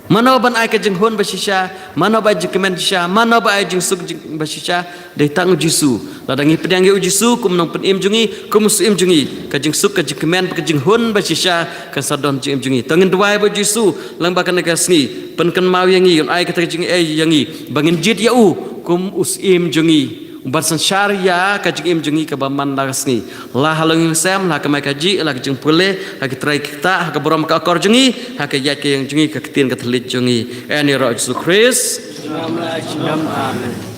Mano ban ai ka jinghun ba shisha, mano ba ai jingkmen shisha, mano ba ai jingsuk jing-, ba shisha, dei tang u Jisu. Lada ngi pdiang ïa u Jisu kum u nongpynim jong ngi, kum u Syiem jong ngi, ka jingsuk ka jingkmen bad ka jinghun ba shisha kan sa don jingim jong ngi. To ngin duwai ba u Jisu lyngba kane ka sngi, pynkynmaw ïa ngi, un ai kata ka jingaiei ïa ngi ba ngin jied ïa u kum u Syiem jong ngi, uban synshar ïa ka jingim jong ngi kaba man la ka sngi. La ha longïing sem, la ha kamai kajih, la ha ka jingpule, ha ki trai ki kta, ha ka burom ka akor jong ngi, ha ka ïaid ka ïeng jong ngi, ka ktien ka thylliej jong ngi. Ïa ngi ïaroh Jisu Khrist. Amen.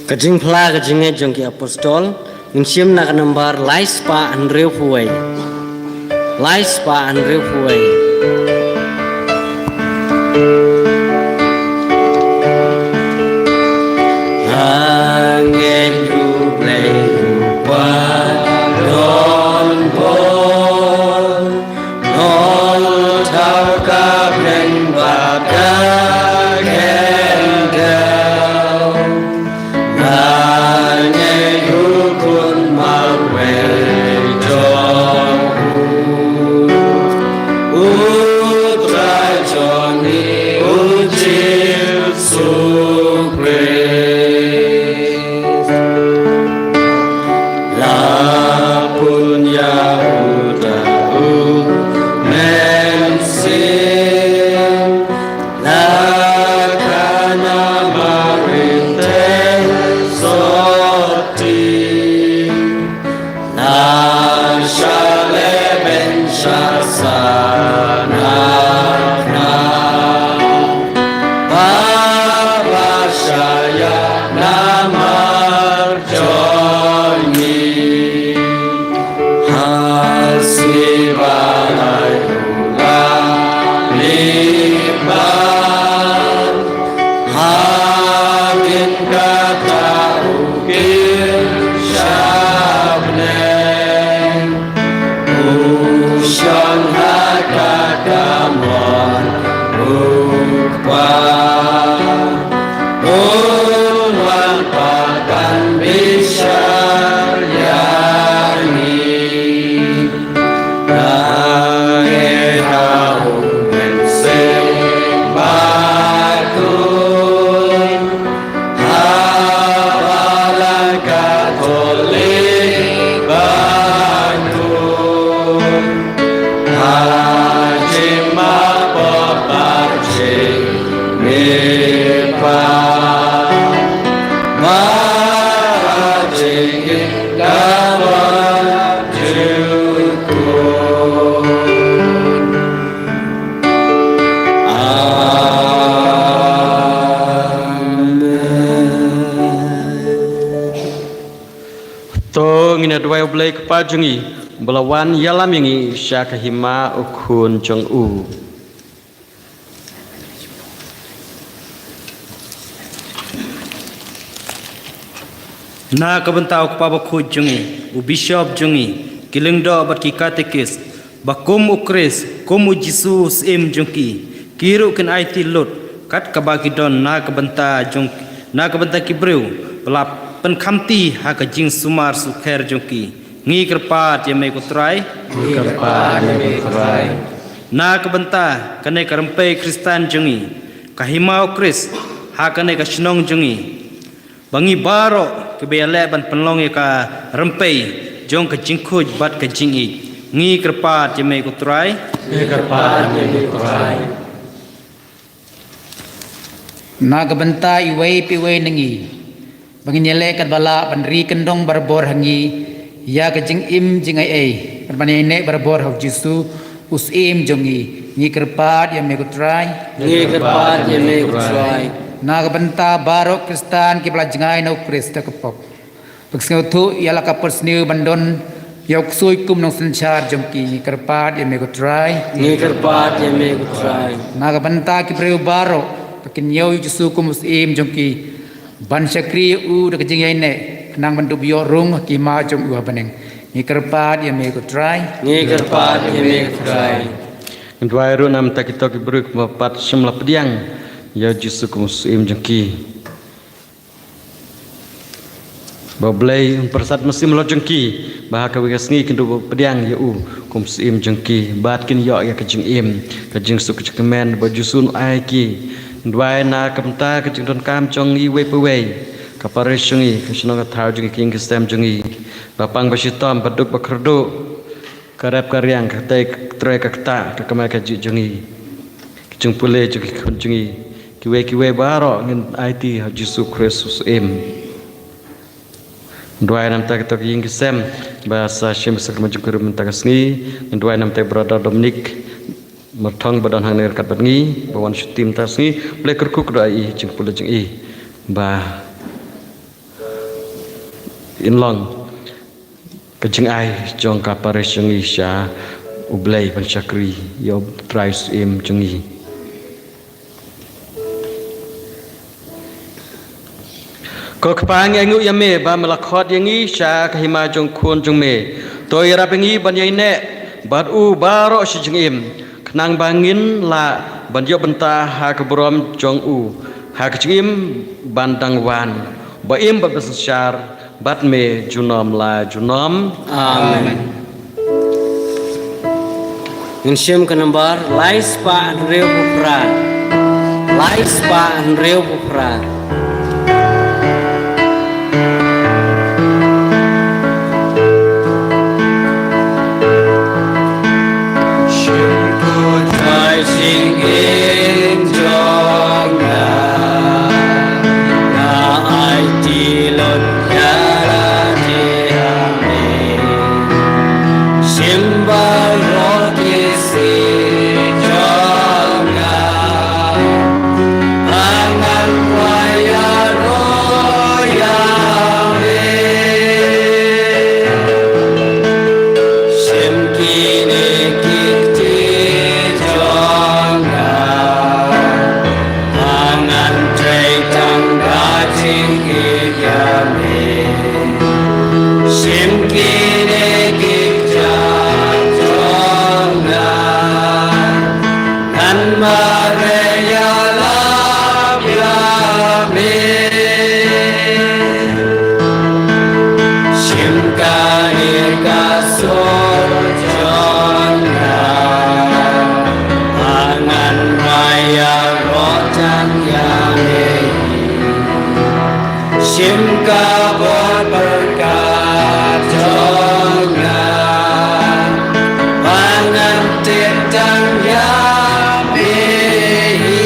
Ka jingphla ka jingngeit jong ki apostol, ngin shim na ka nambar lai spah hynriewphew wei. Lai spah hynriewphew wei. Nga ngeit U Blei u kwah don bor, nongthaw ka bneng bad ka khyndew. Nga ngeit U Khun marwei jong u, U Trai jong ngi, Kpa jong ngi, ba la wan ïalam ïa ngi sha ka hima u Khun jong u. Na ka bynta u Kpa Bakhuid jong ngi, u Bishop jong ngi, ki lyngdoh bad ki katekis, ba kum u Khrist, kum u Jisu u Syiem jong ki, ki ruh kin aiti lut, kat kaba ki don na ka bynta jong, na ka bynta ki briew, ba la pynkhamti ha ka jingsumar sukher jong ki. Ngi kyrpad ïa me ko Trai. Ngi kyrpad ïa me ko Trai. Na ka bynta kane ka rympei Khristan jong ngi, ka hima u Khrist, ha kane ka shnong jong ngi, ba ngi baroh kiba ïaleh ban pynlong ïa ka rympei jong ka jingkhuid bad ka jingïeit. Ngi kyrpad ïa me ko Trai. Ngi kyrpad ïa me ko Trai. Na ka bynta iwei pa iwei na ngi, ba ngin ïaleh katba lah ban ri kyndong barabor ha ngi ïa ka jingim jingaiei, bad ban ïaineh barabor ha u Jisu u Syiem jong ngi. Ngi kyrpad ïa me ko Trai. Ngi kyrpad ïa me ko Trai. Na ka bynta baroh Khristan kiba la jngai na u Khrist da ka pop, ba ki sngewthuh ïa la ka pynsniew ban don ïa u ksuid kum nongsynshar jong ki. Ngi kyrpad ïa me ko Trai. Ngi kyrpad ïa me ko Trai. Na ka bynta ki briew baroh ba kin ïoh ïa u Jisu kum u Syiem jong ki, ban shakri ïa u da ka jingïaineh, khnang ban dup ïoh rung ha ki hima jong u ha bneng. Ngi kyrpad ïa me ko Trai. Ngi kyrpad ïa me ko Trai. Ngi duwai ruh namar kito ki briew kiba pat shym la pdiang ïa u Jisu kum u Syiem jong ki, ba U Blei un pyrsad mynsiem halor jong ki, ba ha kawei ka sngi kin dup pdiang ïa u kum u Syiem jong ki, bad kin ïoh ïa ka jingim, ka jingsuk ka jingkmen ba u Jisu un ai ki. Ngi duwai na ka bynta ka jingdonkam jong ngi iwei pa iwei, ka parish jong ngi, ka shnong ka thaw jong ngi, ka ïing ka sem jong ngi, ba pang ba shitom, ba duk ba kyrduh, ka rep ka riang, ka tei ka trei, ka ktah, ka kamai kajih jong ngi, ki jingpule jong ki khun jong ngi, kiwei kiwei baroh ngin aiti ha u Jisu Khrist u Syiem. Duwai namar kito ki ïing ki sem ba sa shim sakramen jingkurim mynta ka sngi. Ngi duwai namar u brother Dominic Myrthong ba don hangne ryngkat bad ngi, ba wan shuti mynta ka sngi. Blei kyrkhu kyrdoh ïa i, jingpule jong i, ba in long ka jingai jong ka parish jong ngi sha U Blei ban shakri ïa U Trai u Syiem jong ngi. Ko Kpa, ngi ainguh ïa me ba me la khot ïa ngi sha ka hima jong u Khun jong me. To ïarap ïa ngi ban ïaineh bad u baroh shi jingim, khnang ba ngin lah ban ïoh bynta ha ka burom jong u ha ka jingim ban dang wan, ba im bad ba synshar bad me junom la junom. Amen. Ngin shim ka nambar lai spah hynriew phew phra. Lai spah hynriew phew phra. Shim to Trai jingim jong nga. Nga aiti lut ïa la jong me. Shim baroh ki sih jong nga. Hangne nga ïaroh ïa me. Shim kine ki kti jong nga. Hangne ngan trei tang da jingïeit ïa me. Shim kine ki kjat jong nga. Ngan mareh ïalap ïa me. Shim kane ka sur jong nga. Hangne ngan ïaroh tang ïa me. Shim ka bor byrkat jong nga. Ba ngan tip tang ïa me hi.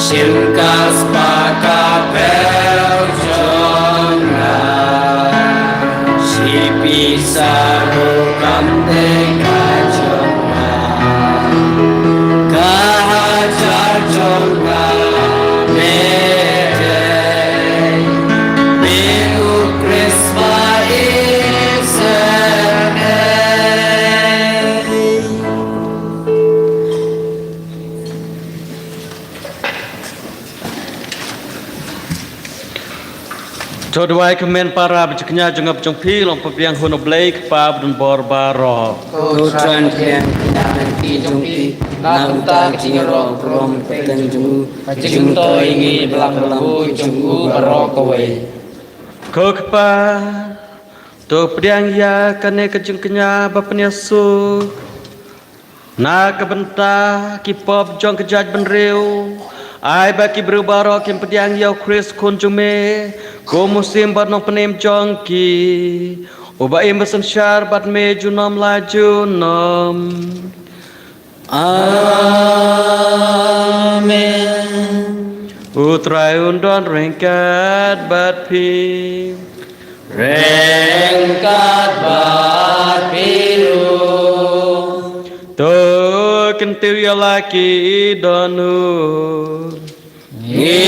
Shim ka spah ka phew jong nga. Shi pisa ruh kam dei ka jong nga. Ka hajar jong nga me To duwai kmen para bad jingkñia jong nga bad jong phi long pdiang hun U Blei Kpa badonbor baroh. Ko Trai, pdiang kñia bad jong phi na ka bynta ka jingïaroh burom kyrteng jong u, ka jingmyntoi ïa ngi bad la ka burom jong u baroh kawei. Ko Kpa, to pdiang ïa kane ka jingkñia ba pynïasuk na ka bynta ki pop jong ka jaitbynriew. Ai ba ki briew baroh kin pdiang ïa U Khrist Khun jong me kum u Syiem bad Nongpynim jong ki, uba im bad synshar bad me junom la junom. Amen. U Trai un don ryngkat bad phi. Ryngkat bad phi ruh. To kyntiew ïa la ki dohnud. Ngi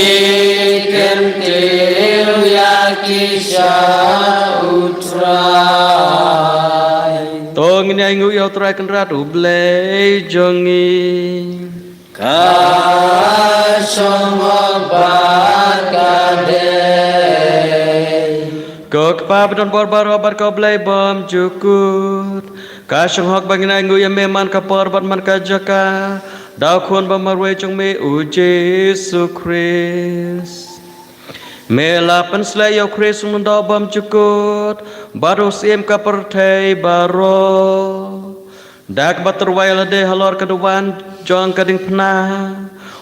kyntiew ïa ki sha U Trai. To ngin ïa ainguh ïa U Trai Kynrad U Blei jong ngi. Ka shong hok bad ka dei. Ko Kpa badonbor baroh bad ko Blei bymjukut. Ka shong hok ba ngin ainguh ïa me man ka por bad man ka jaka da U Khun ba marwei jong me U Jisu Khrist. Me la pynsleh ïa U Khrist u Nongdoh bymjukut bad u Syiem ka pyrthei baroh. Da kaba tyrwa ïa lade halor ka duwan jong ka diengphna,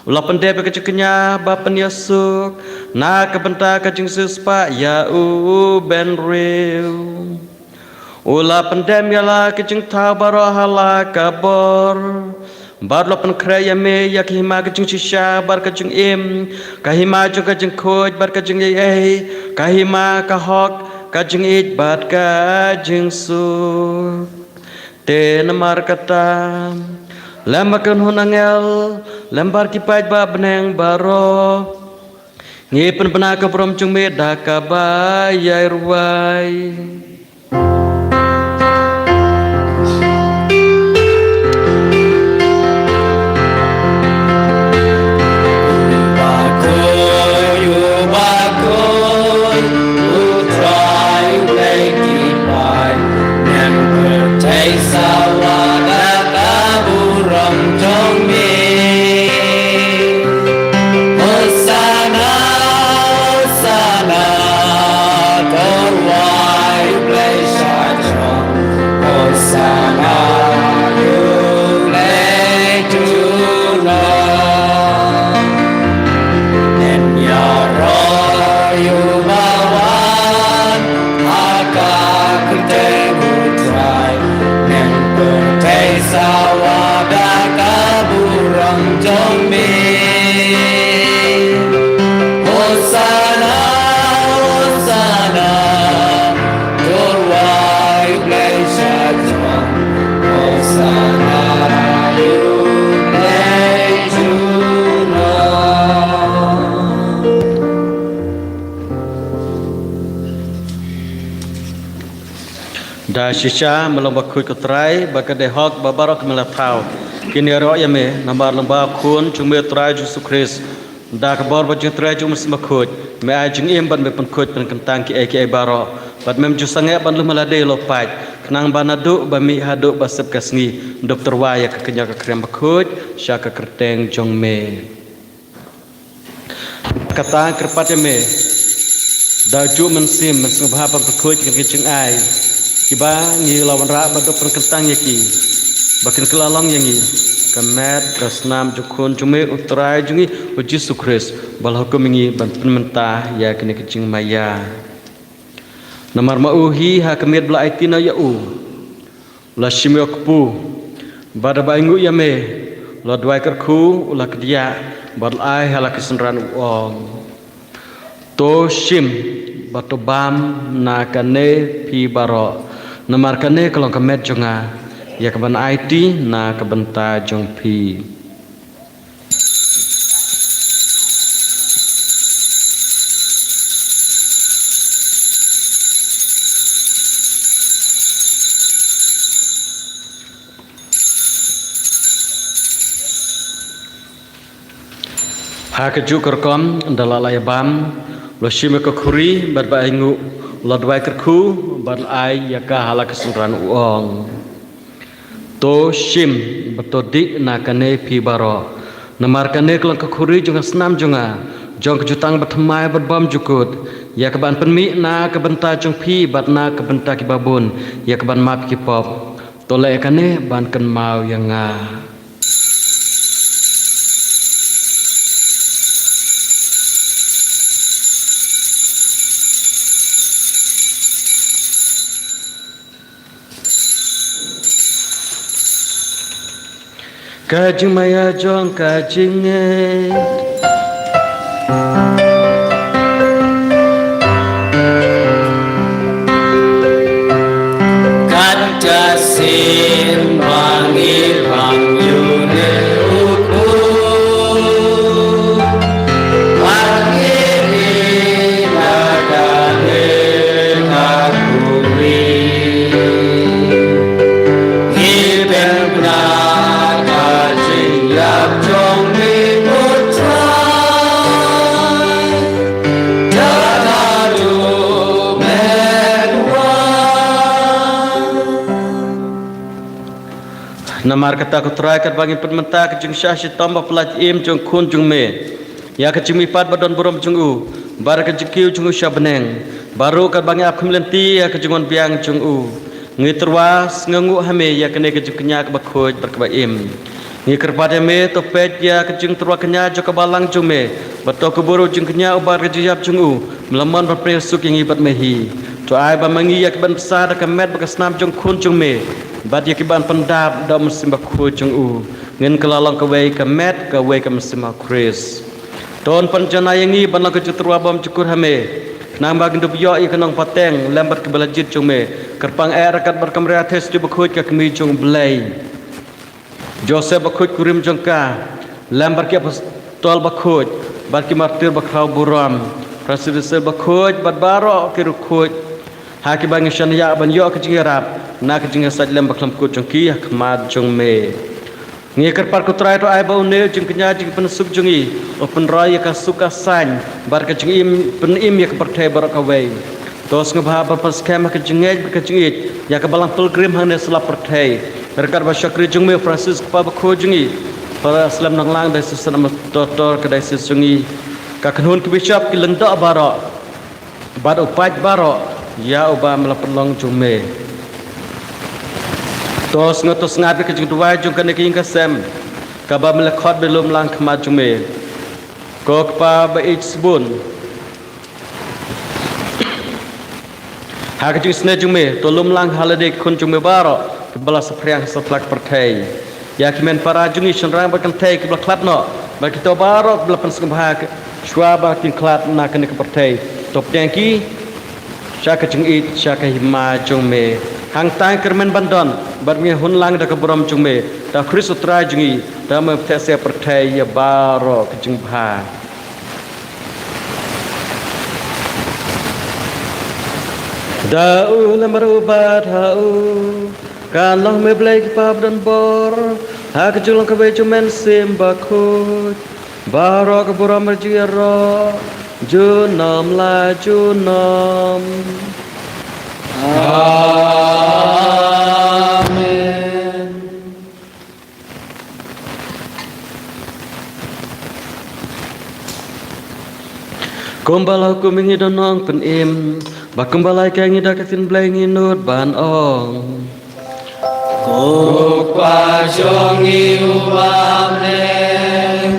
u la pyndep ïa ka jingkñia ba pynïasuk na ka bynta ka jingsiewspah ïa u bynriew. U la pyndem ïa la ka jingthaw baroh ha la ka bor, bad u la pynkhreh ïa me ïa ka hima ka jingshisha bad ka jingim, ka hima jong ka jingkhuid bad ka jingaiei, ka hima ka hok, ka jingïeit bad ka jingsuk. Te namar kata, lem bad kynhun angel, lem bad ki paid ba bneng baroh, ngi pynbna ka burom jong me da kaba ïai rwai. Hosanna, Hosanna, to wai U Blei sha jrong. Hosanna, U Blei jrong. Ngin ïaroh ïa uba wan ha ka kyrteng U Trai. Ngin pyrthei sawa da ka burom jong me. Hosanna, Hosanna, to wai U Blei sha jrong. Hosanna, U Blei jrong. Da shisha me long bakhuid ko Trai, ba ka dei hok ba baroh ki me la thaw kin ïaroh ïa me, namar long ba Khun jong me U Trai Jisu Khrist. Da ka bor bad jingtrei jong U Mynsiem Bakhuid, me ai jingim bad me pynkhuid pynkyntang kiei kiei baroh, bad mem ju sangeh ban lum ha lade ïa u lawpait, khnang ba naduh ba mih haduh ba sep ka sngi, dup tyrwa ïa ka kñia ka khriam bakhuid sha ka kyrteng jong me. Kata kyrpad ïa me da u juh mynsiem, mynsiem bha ban pynkhuid ïa ki jingai kiba ngi la wanrah, ba dup pynkyntang ïa ki, ba kin kylla long ïa ngi ka met ka snam jong U Khun jong me U Trai jong ngi U Jisu Khrist, ba la hukum ïa ngi ban pynmynta ïa kine ki jingmaïa. Namar ma u hi ha ka miet ba la aiti noh ïa u, u la shim ïa u kpu, bad haba ainguh ïa me, u la duwai kyrkhu, u la kdiah, bad u la ai ha la ki synran, u ong: To shim bad to bam na kane phi baroh, namar kane ka long ka met jong nga, ïa kaban aiti na ka bynta jong phi. Ha kajuh ka rukom, ynda la lah ïa bam, U la shim ïa ka khuri bad ba ainguh, u la duwai kyrkhu bad la ai ïa ka ha la ka synran, u ong: To shim bad to dih na kane phi baroh, namar kane ka long ka khuri jong ka snam jong nga, jong ka jutang bathymmai bad bymjukut, ïa kaban pynmih na ka bynta jong phi bad na ka bynta kiba bun, ïa kaban map ki pop. To leh ïa kane ban kynmaw ïa nga. Ka jingmaïa jong ka jingngeit. Kat ka sien ba ngi pang ïa une u kpu, ba ngi ri na kane ka khuri. Ngi pynbna ka jingïap jong me, ko Trai, da haduh mynta. Namar kata, ko Trai, katba ngin pynmynta ka jingshah shitom baphylla jingim jong u Khun jong me, ïa ka jingmihpat ba don burom jong u, bad ka jingkiew jong u sha bneng, baroh katba ngi ap khmih lynti ïa ka jingwan biang jong u, ngi tyrwa sngewnguh ha me ïa kane ka jingkñia kaba khuid bad kaba im. Ngi kyrpad ïa me, to peit ïa ka jingtyrwa kñia jong ka balang jong me, bad to kubur u jingkñia uba ka jingïap jong u, me la mon ban pynïasuk ïa ngi bad me hi. To ai ba ma ngi ïa kiban bsa da ka met bad ka snam jong u Khun jong me, bad ïa kiban pyndap da u Mynsiem Bakhuid jong u, ngin kylla long kawei ka met kawei ka mynsiem ha u Khrist. To pynjanai ïa ngi ban long ka jingtyrwa bymjukut ha me, khnang ba ngin dup ïoh ïa ka nongpateng lem bad kiba la jied jong me, kyrpang eh ryngkat bad ka Maria Theisotti Bakhuid ka Kmie jong u Blei, Joseph Bakhuid kurim jong ka, lem bad ki apostol bakhuid, bad ki martir bakhraw burom, Francis Xavier Bakhuid bad baroh ki riewkhuid, ha kiba ngi shaniah ban ïoh ka jingïarap na ka jingïasaid lem bakhlem kut jong ki ha khmat jong me. Ngi kyrpad, ko Trai, to ai ba une u jingkñia jingpynsuk jong ngi u pynroi ïa ka suk ka saiñ bad ka jingim, pynim ïa ka pyrthei baroh kawei. To sngewbha ban pynskhem ha ka jingngeit bad ka jingïeit ïa ka Balang Pilgrim hangne sha la pyrthei, ryngkat bad u shakri jong me u Francis, u kpa bakhuid jong ngi, para slem nonglang diocesan, ambasador ka diocesan jong ngi, ka kynhun ki bishop, ki lyngdoh baroh, bad u paid baroh ïa uba me la pynlong jong me. To sngewthuh sngap ïa ka jingduwai jong kane ka ïing ka sem, kaba me la khot bad lum lang ha khmat jong me. Ko Kpa ba ïeit sbun, ha ka jingisynei jong me, to lum lang ha lade ki khun jong me baroh kiba la saphriang ha satlak pyrthei. Ïa ki hynmen para jong ngi, shynrang bad kynthei kiba la khlad noh, bad kito baroh kiba la pynsngewbha shuwa ba kin khlad na kane ka pyrthei, to pdiang ki sha ka jingïeit, sha ka hima jong me. Hangta kyrmen ban don bad ngi hun lang da ka burom jong me, da u Khrist u Trai jong ngi, da me pyntheh seh pyrthei ïa baroh ka jingbha. Da u lem bad u bad ha u, kan long me Blei ki Kpa ba don bor, ha ka jinglong kawei jong u Mynsiem Bakhuid, baroh ka burom bad jingïaroh junom la junom. Amen. Kumba la hukum ïa ngi da u Nongpynim, bad kumba la hikai ïa ngi da ka ktien Blei, ngi nud ban ong: Ko Kpa jong ngi uba ha bneng,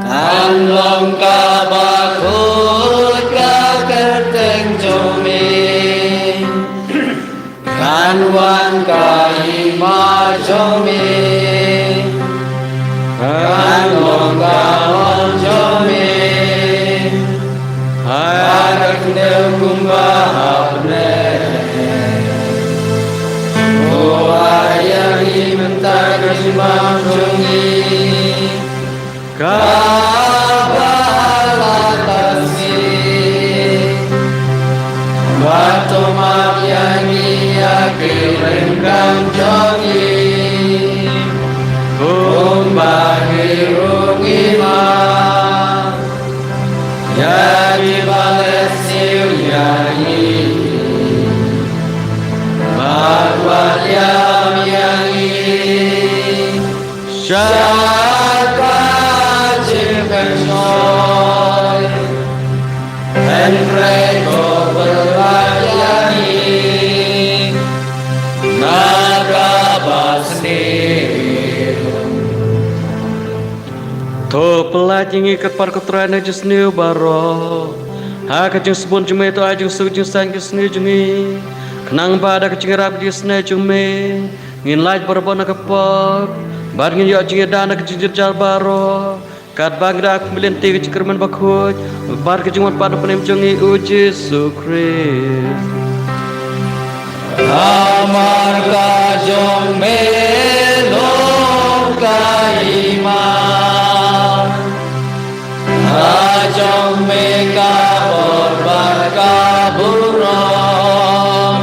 kan long kaba khuid ka kyrteng jong me. Kan wan ka hima jong me, kan long ka mon jong me, ha ka khyndew kumba ha bneng. To ai ïa ngi mynta ka jingbam jong ngi kaba ha la ka sngi, bad to map ïa ngi ïa ki ryngkang jong ngi, kumba ngi ruh ngi map ïa ki Sha ka jingpynshoi, hynrei ko pynlait ïa ngi na ka basniew. To pynlait ïa ngi kyrpad ko Trai na jingsniew baroh. Ha ka jingsbun jong me to ai jingsuk jingsaiñ ka sngi jong ngi. Khnang ba da ka jingïarap ka jingisynei jong me, ngin lait barabor na ka pop, bad ngin ïoh jingïada na ka jingjynjar baroh, katba ngi da kum lynti ka jingkyrmen bakhuid bad ka jingwan pat na pdeng jong ngi u Jisu Khrist. Namar ka jong me long ka hima, ka jong me ka bor bad ka burom,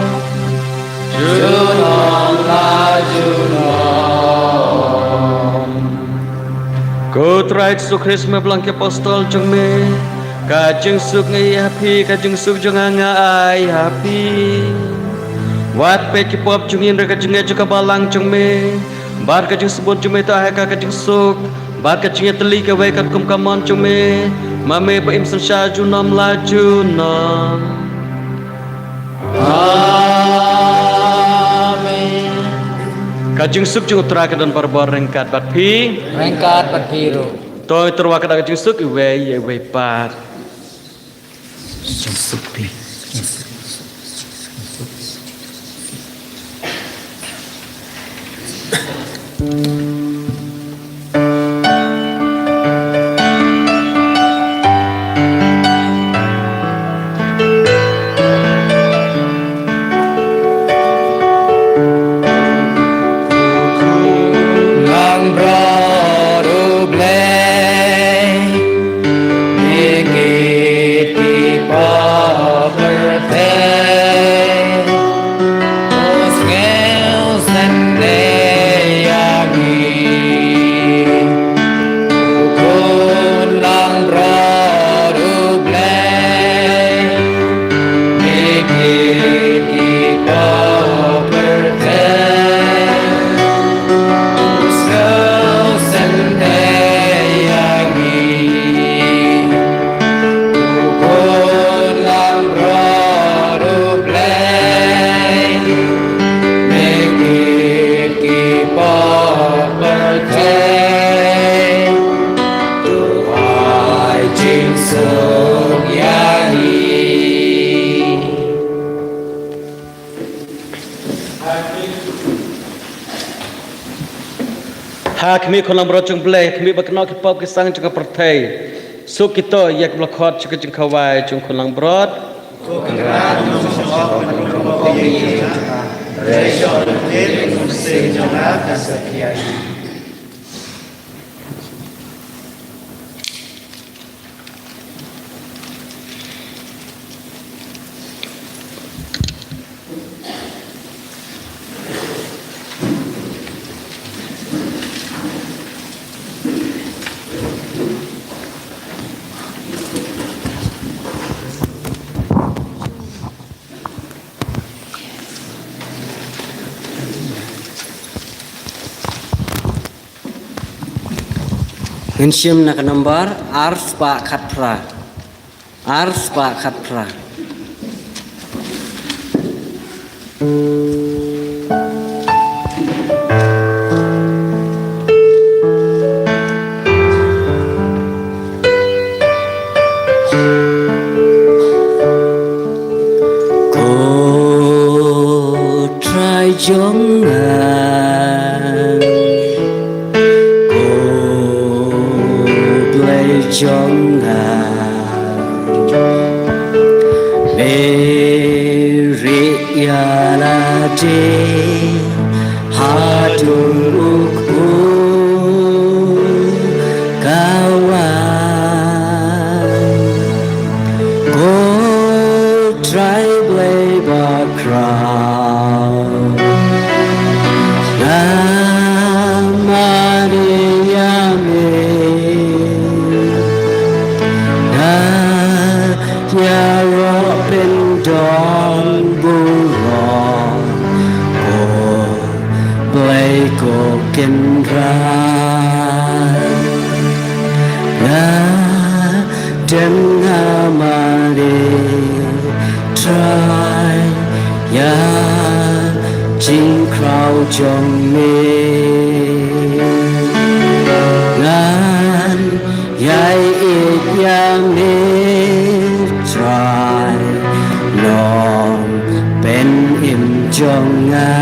junom la junom. Ko Trai Jisu Khrist, me ba long ki apostol jong me, ka jingsuk nga ai ha phi, ka jingsuk jong nga nga ai ha phi. Wat peit ki pop jong ngi hynrei ka jingngeit jong ka balang jong me, bad ka jingsbun jong me to ai ha ka ka jingsuk bad ka jingïatylli kawei katkum ka mon jong me, ma me ba im synshar junom la junom. Amen. Ka jingsuk jong u Trai ka don barabor ryngkat bad phi. Ryngkat bad phi ruh. To ngin tyrwa ka da ka jingsuk iwei ïa iwei pat. Jingsuk phi. Langbrot U Blei, ïa ki pyrthei, u sngewsynei ïa ngi. U khun langbrot U Blei, ïa ki pyrthei, u sngewsynei ïa ngi. U khun langbrot U Blei, ïa ki pyrthei, to ai jingsuk ïa ngi. Ha khmih, khun langbrot jong U Blei, khmih bad kynnoh ki pop ki sang jong ka pyrthei. Suk kito ïa kiba la khot sha ka jingkhawai jong u khun langbrot. Ngin shim na ka nambar ar spah khatphra. Ar spah khatphra. Ko Trai jong nga, ko Blei jong nga, me rieh ïa lade haduh u kpu ka wan. Ko Trai Blei bakhraw, nga mane ïa me, nga ïaroh pyndon burom, ko Blei ko jong me. Ngan ïai ïeit ïa me Trai, long pynim jong nga.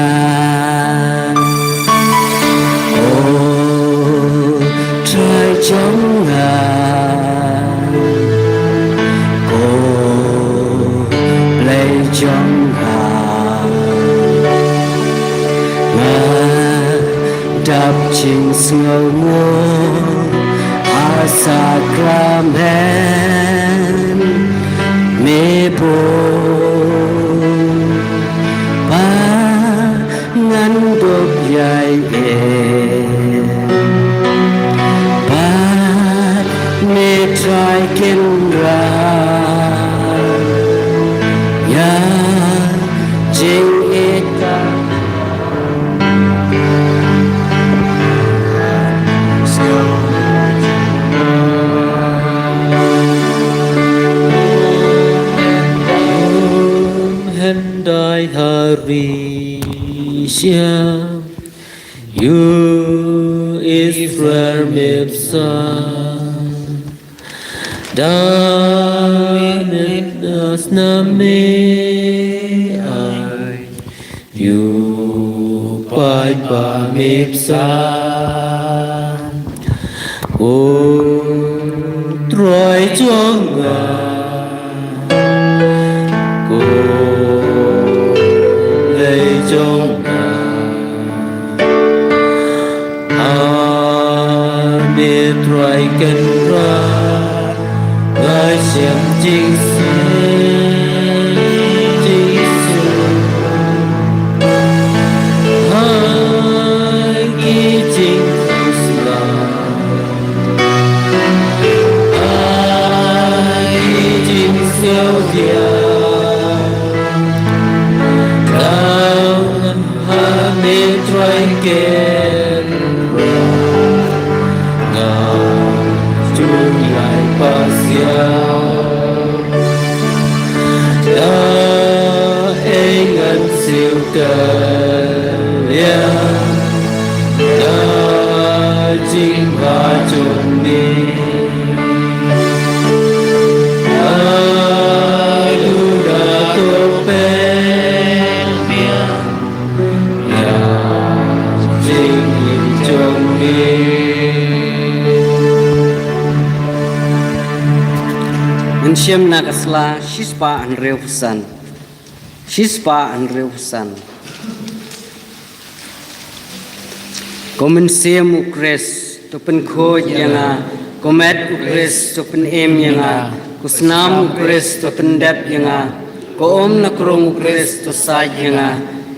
O Trai jong nga, ko Blei jong nga. Nga dap jingsngew ha sakramen me bun, ba ngan dup ïai ïeit bad me Trai Kynrad. Ïa jingïeit ka Hyndai ha ri sha ïa u Israel me bsa. David na me ai ïa u paidbah me bsa. O Trai jong nga, ko Blei jong nga. A me Trai Kynrad, nga shem jingsngew, jingsngew ha ki jingkhuslai, ha ki jingsngewdiang. Tang ha me Trai Kynrad, nga ju ïai pasiaw. Da ei ngan siew kylliang da jingbha jong me. Alu da to pynbiang ïa jingim jong me. Mynsiem na ka sla shispah hynriewphew san. Shispah hynriewphew san. Ko mynsiem u Khrist to pynkhuid ïa nga, ko met u Khrist to pynim ïa nga, ko snam u Khrist to pyndep ïa nga, ko um na krung u Khrist to sait ïa nga,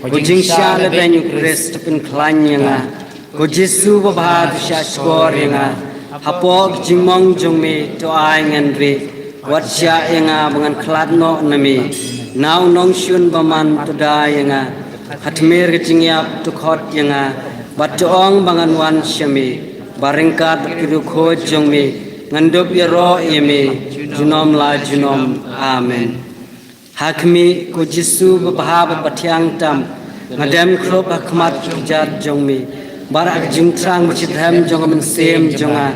ko jingshah lehbeiñ u Khrist to pynkhlaiñ ïa nga, ko Jisu babha to shah shkor ïa nga, hapoh ka jingmong jong me to ai ngan rieh, wat shah ïa nga ba ngan khlad noh na me, na u nongshun bymman to da ïa nga, ha tmier ka jingïap to khot ïa nga, bad to ong ba ngan wan sha me, ba ryngkat bad ki riewkhuid jong me ngan dup ïaroh ïa me junom la junom. Amen. Ha khmih, ko Jisu babha bad bathiang tam, nga dem khrup ha khmat ki kjat jong me, bad ha ka jingthrang bashitrhem jong ka mynsiem jong nga,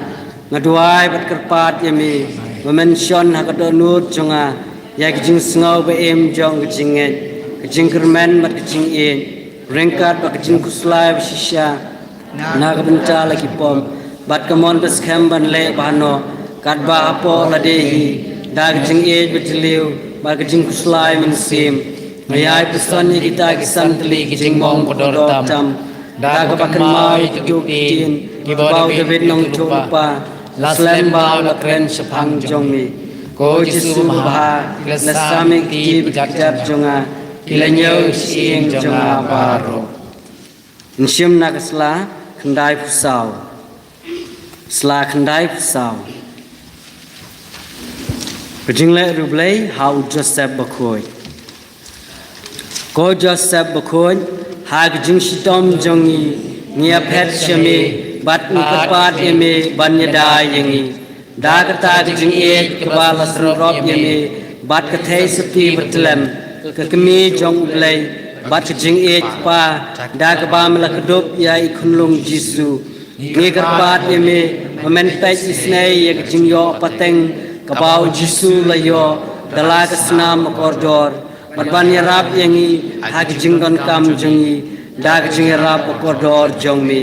nga duwai bad kyrpad ïa me ba men shon ha ka dohnud jong nga ïa ka jingsngew ba im jong ka jingngeit, ka jingkyrmen bad ka jingïeit, ryngkat bad ka jingkhuslai bashisha na ka bynta la ki pop, bad ka mon ba skhem ban leh bha noh katba hapoh lade hi, da ka jingïeit bajylliew bad ka jingkhuslai mynsiem. Nga ïai puson ïa kita ki san tylli ki jingmong kordor tam, da kaba kynmaw ïa kito ki ktien kiba u David Nongthoh lypa la slem bha la kren shaphang jong me. Ko Jisu babha, la sam ïa ki kti bad ki kjat jong nga, ki la ñiew ïa ka shyieng jong nga baroh. Mynsiem na ka sla khyndaiphew saw. Sla khyndaiphew saw. Ka jingleh riewblei ha u Joseph Bakhuid. Ko Joseph Bakhuid, ha ka jingshitom jong ngi, ngi ïaphet sha me, bad ngi kyrpad ïa me ban ïada ïa ngi. Da kata ka jingïeit kaba la synrop ïa me bad ka theisotti bathylliem, ka kmie jong U Blei, bad ka jingïeit, Kpa, da kaba me la kdup ïa i khunlung Jisu. Ngi kyrpad ïa me ba men peit isynei ïa ka jingïoh pateng kaba u Jisu la ïoh da la ka snam bakordor, bad ban ïarap ïa ngi ha ka jingdonkam jong ngi da ka jingïarap bakordor jong me.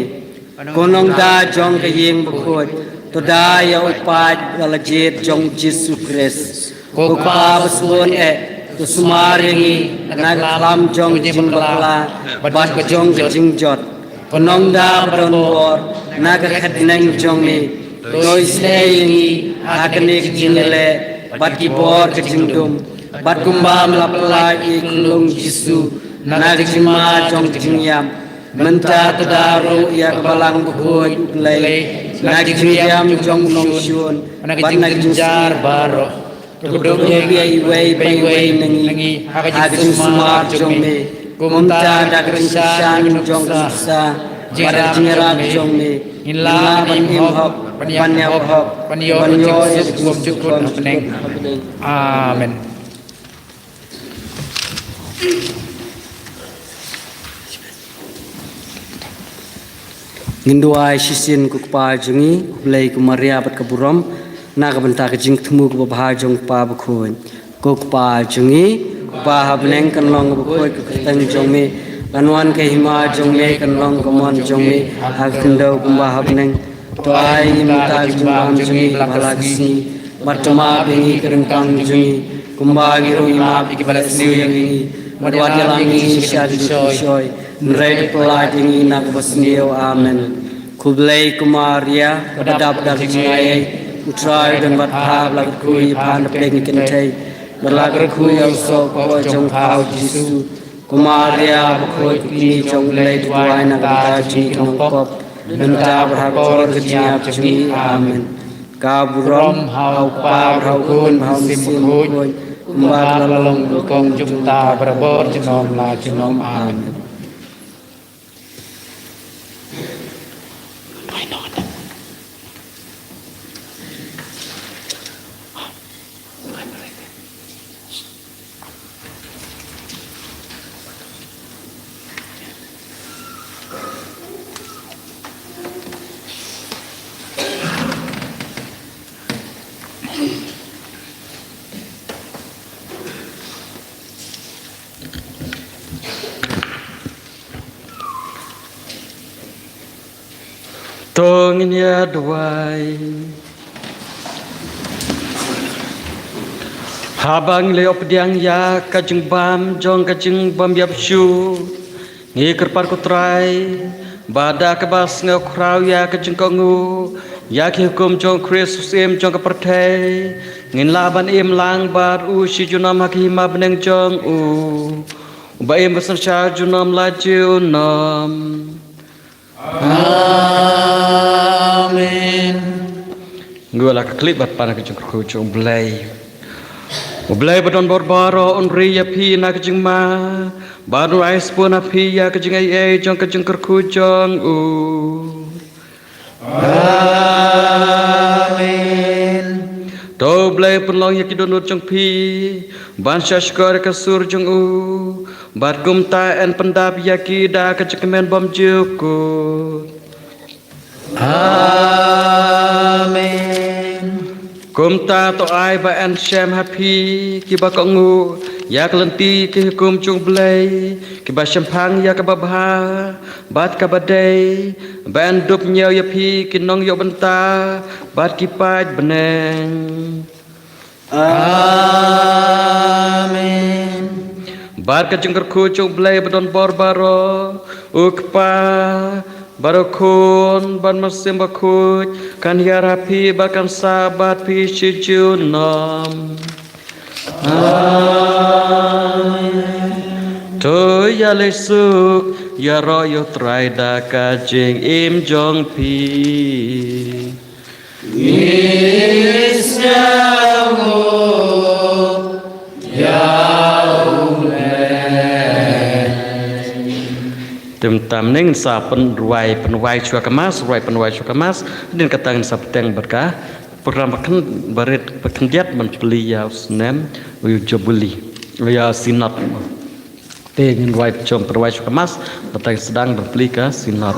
Ko Nongda jong ka Ïing Bakhuid, to da ïa u paid ba la jied jong u Jisu Khrist. Ko Kpa ba sbun eh, to sumar ïa ngi na ka khlam jong ka jingbakla bad ka jong ka jingjot. Ko Nongda ba don bor, na ka kyrteng jong me, to isynei ïa ngi ha kane ka jingïaleh bad ki bor ka jingdum, bad kumba me la pyllait ïa i khunlung Jisu na ka jingma jong ka jingïap, mynta to da ruh ïa ka Balang Bakhuid U Blei na ka jingriam jong u Nongshun bad na ka jingjynjar baroh. To kdup ïa iwei pa iwei na ngi ha ka jingsumar jong me, kumta da ka jingkyrshan jong ka nuksa bad ka jingïarap jong me, ngin lah ban im hok, ban ïap hok, ban ïoh ïa ka jingsuk ha bneng. Amen. Ngin duwai shisien. Ko Kpa jong ngi, U Blei, ko Maria bad ka burom, na ka bynta ka jingthmu kaba bha jong u Kpa Bakhuid. Ko Kpa jong ngi, uba ha bneng, kan long kaba khuid ka kyrteng jong me, kan wan ka hima jong me, kan long ka mon jong me ha ka khyndew kumba ha bneng. To ai ngi mynta ka jingbam jong ngi ba la ka sngi, bad to map ïa ngi ki ryngkang jong ngi, kumba ngi ruh ngi map ïa kiba la sniew ïa ngi, bad wat ïalam ïa ngi sha ka jingshoi, hynrei to pyllait ïa ngi na kaba sniew. Amen. Khublei ko Maria, kaba dap da ka jingaiei, U Trai u don bad pha, ba la kyrkhu ïa pha na pdeng ki kynthei, bad la kyrkhu ïa u soh ka kpoh jong pha U Jisu. Ko Maria bakhuid, ko Kñi jong U Blei, to duwai na ka bynta jong ngi ki nongpop, mynta bad ha ka por ka jingïap jong ngi. Amen. Ka burom ha u Kpa bad ha u Khun bad ha u Mynsiem Bakhuid, kumba ka la long, ka la long, ka la long, bad barabor, junom la junom. Amen. To ngin ïa duwai. Haba ngi la ïoh pdiang ïa ka jingbam jong ka jingbymbiang shuh, ngi kyrpad ko Trai ba da kaba sngew khraw ïa ka jingkohnguh ïa ki hukum jong u Khrist u Syiem jong ka pyrthei, ngin lah ban im lang bad u shi junom ha ka hima bneng jong u, uba im ba synshar junom la junom. Amen. Ngin ïa la ka khlip bad pan ka jingkyrkhu jong U Blei. U Blei ba don bor baroh un ri ïa phi na ka jingma, bad un ai sbun ha phi ïa ka jingaiei jong ka jingkyrkhu jong u. Amen. To U Blei pynlong ïa ki dohnud jong phi ban shahshkor ïa ka sur jong u, bad kumta yn pyndap ïa ki da ka jingkmen bymjukut. Amen. Kumta to ai ba yn shem ha phi kiba kohnguh ïa ka lynti ki hukum jong U Blei, kiba shemphang ïa kaba bha bad kaba dei, ba yn dup ñiew ïa phi ki nongïoh bynta bad ki paid bneng. Amen. Bad ka jingkyrkhu jong U Blei ba don bor baroh, U Kpa, bad U Khun, bad U Mynsiem Bakhuid, kan hiar ha phi bad kan sah bad phi shi junom. Amen. To ïaleh suk ïaroh ïa U Trai da ka jingim jong phi. Ngi sngewbha ïa U Blei. Te mynta mynne ngin sa pynrwai, pynwai shuwa ka Mass, rwai pynwai shuwa ka Mass. Hadien kata ngin sa bteng bad ka program ba khyn, barit ba khyndiat ban plie ïa u snem u Jubili, ïa u Synod. Te ngin rwai pynshong pyrwai shuh ka Mass, bad tang sdang ban plie ka Synod.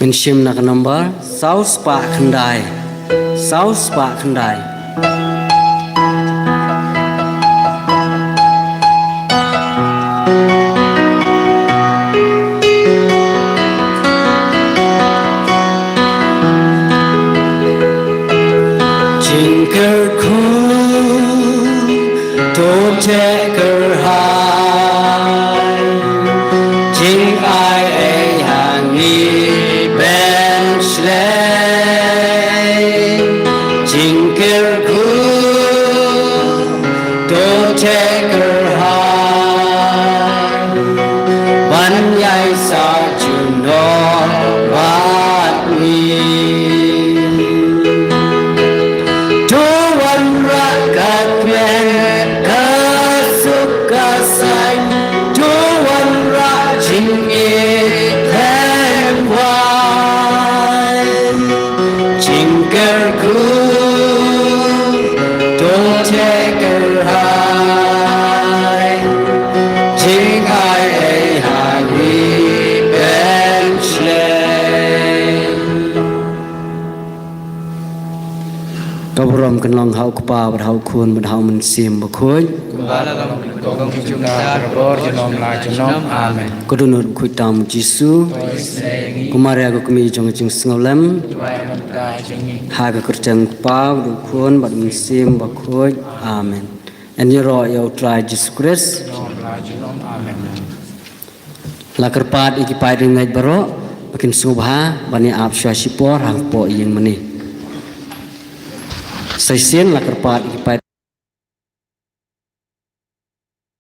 Ngin shim na ka number saw spah khyndai. Saw spah khyndai. Jingkyrkhu to te kyrhai, jingai ei ha ngi ben shlei. Jingkyrkhu to te kyrhai, ban ïai sa junom bad ngi. To wanrah ka kmen ka suk ka saiñ, to wanrah jingïeit kheiñ wai. Jingkyrkhu to te kyrhai, jingai ei ha ngi ben shlei. Ka burom kan long ha u Kpa bad ha u Khun bad ha u Mynsiem Bakhuid. Kumba la long kaba bud junom la junom. Amen. Ko dohnud khuid tam Jisu. Ko Maria ko kmie jong ka jingsngewlem. Ha ka kyrteng u Kpa bad u Khun bad u Mynsiem Bakhuid. Amen. Yn ïaroh ïa u Trai Jisu Khrist. La kyrpad ïa ki paid riewngeit baroh ba kin sngewbha ban ïa ap shuwa shipor hapoh ïing mane. Sa shisien la kyrpad ïa ki paid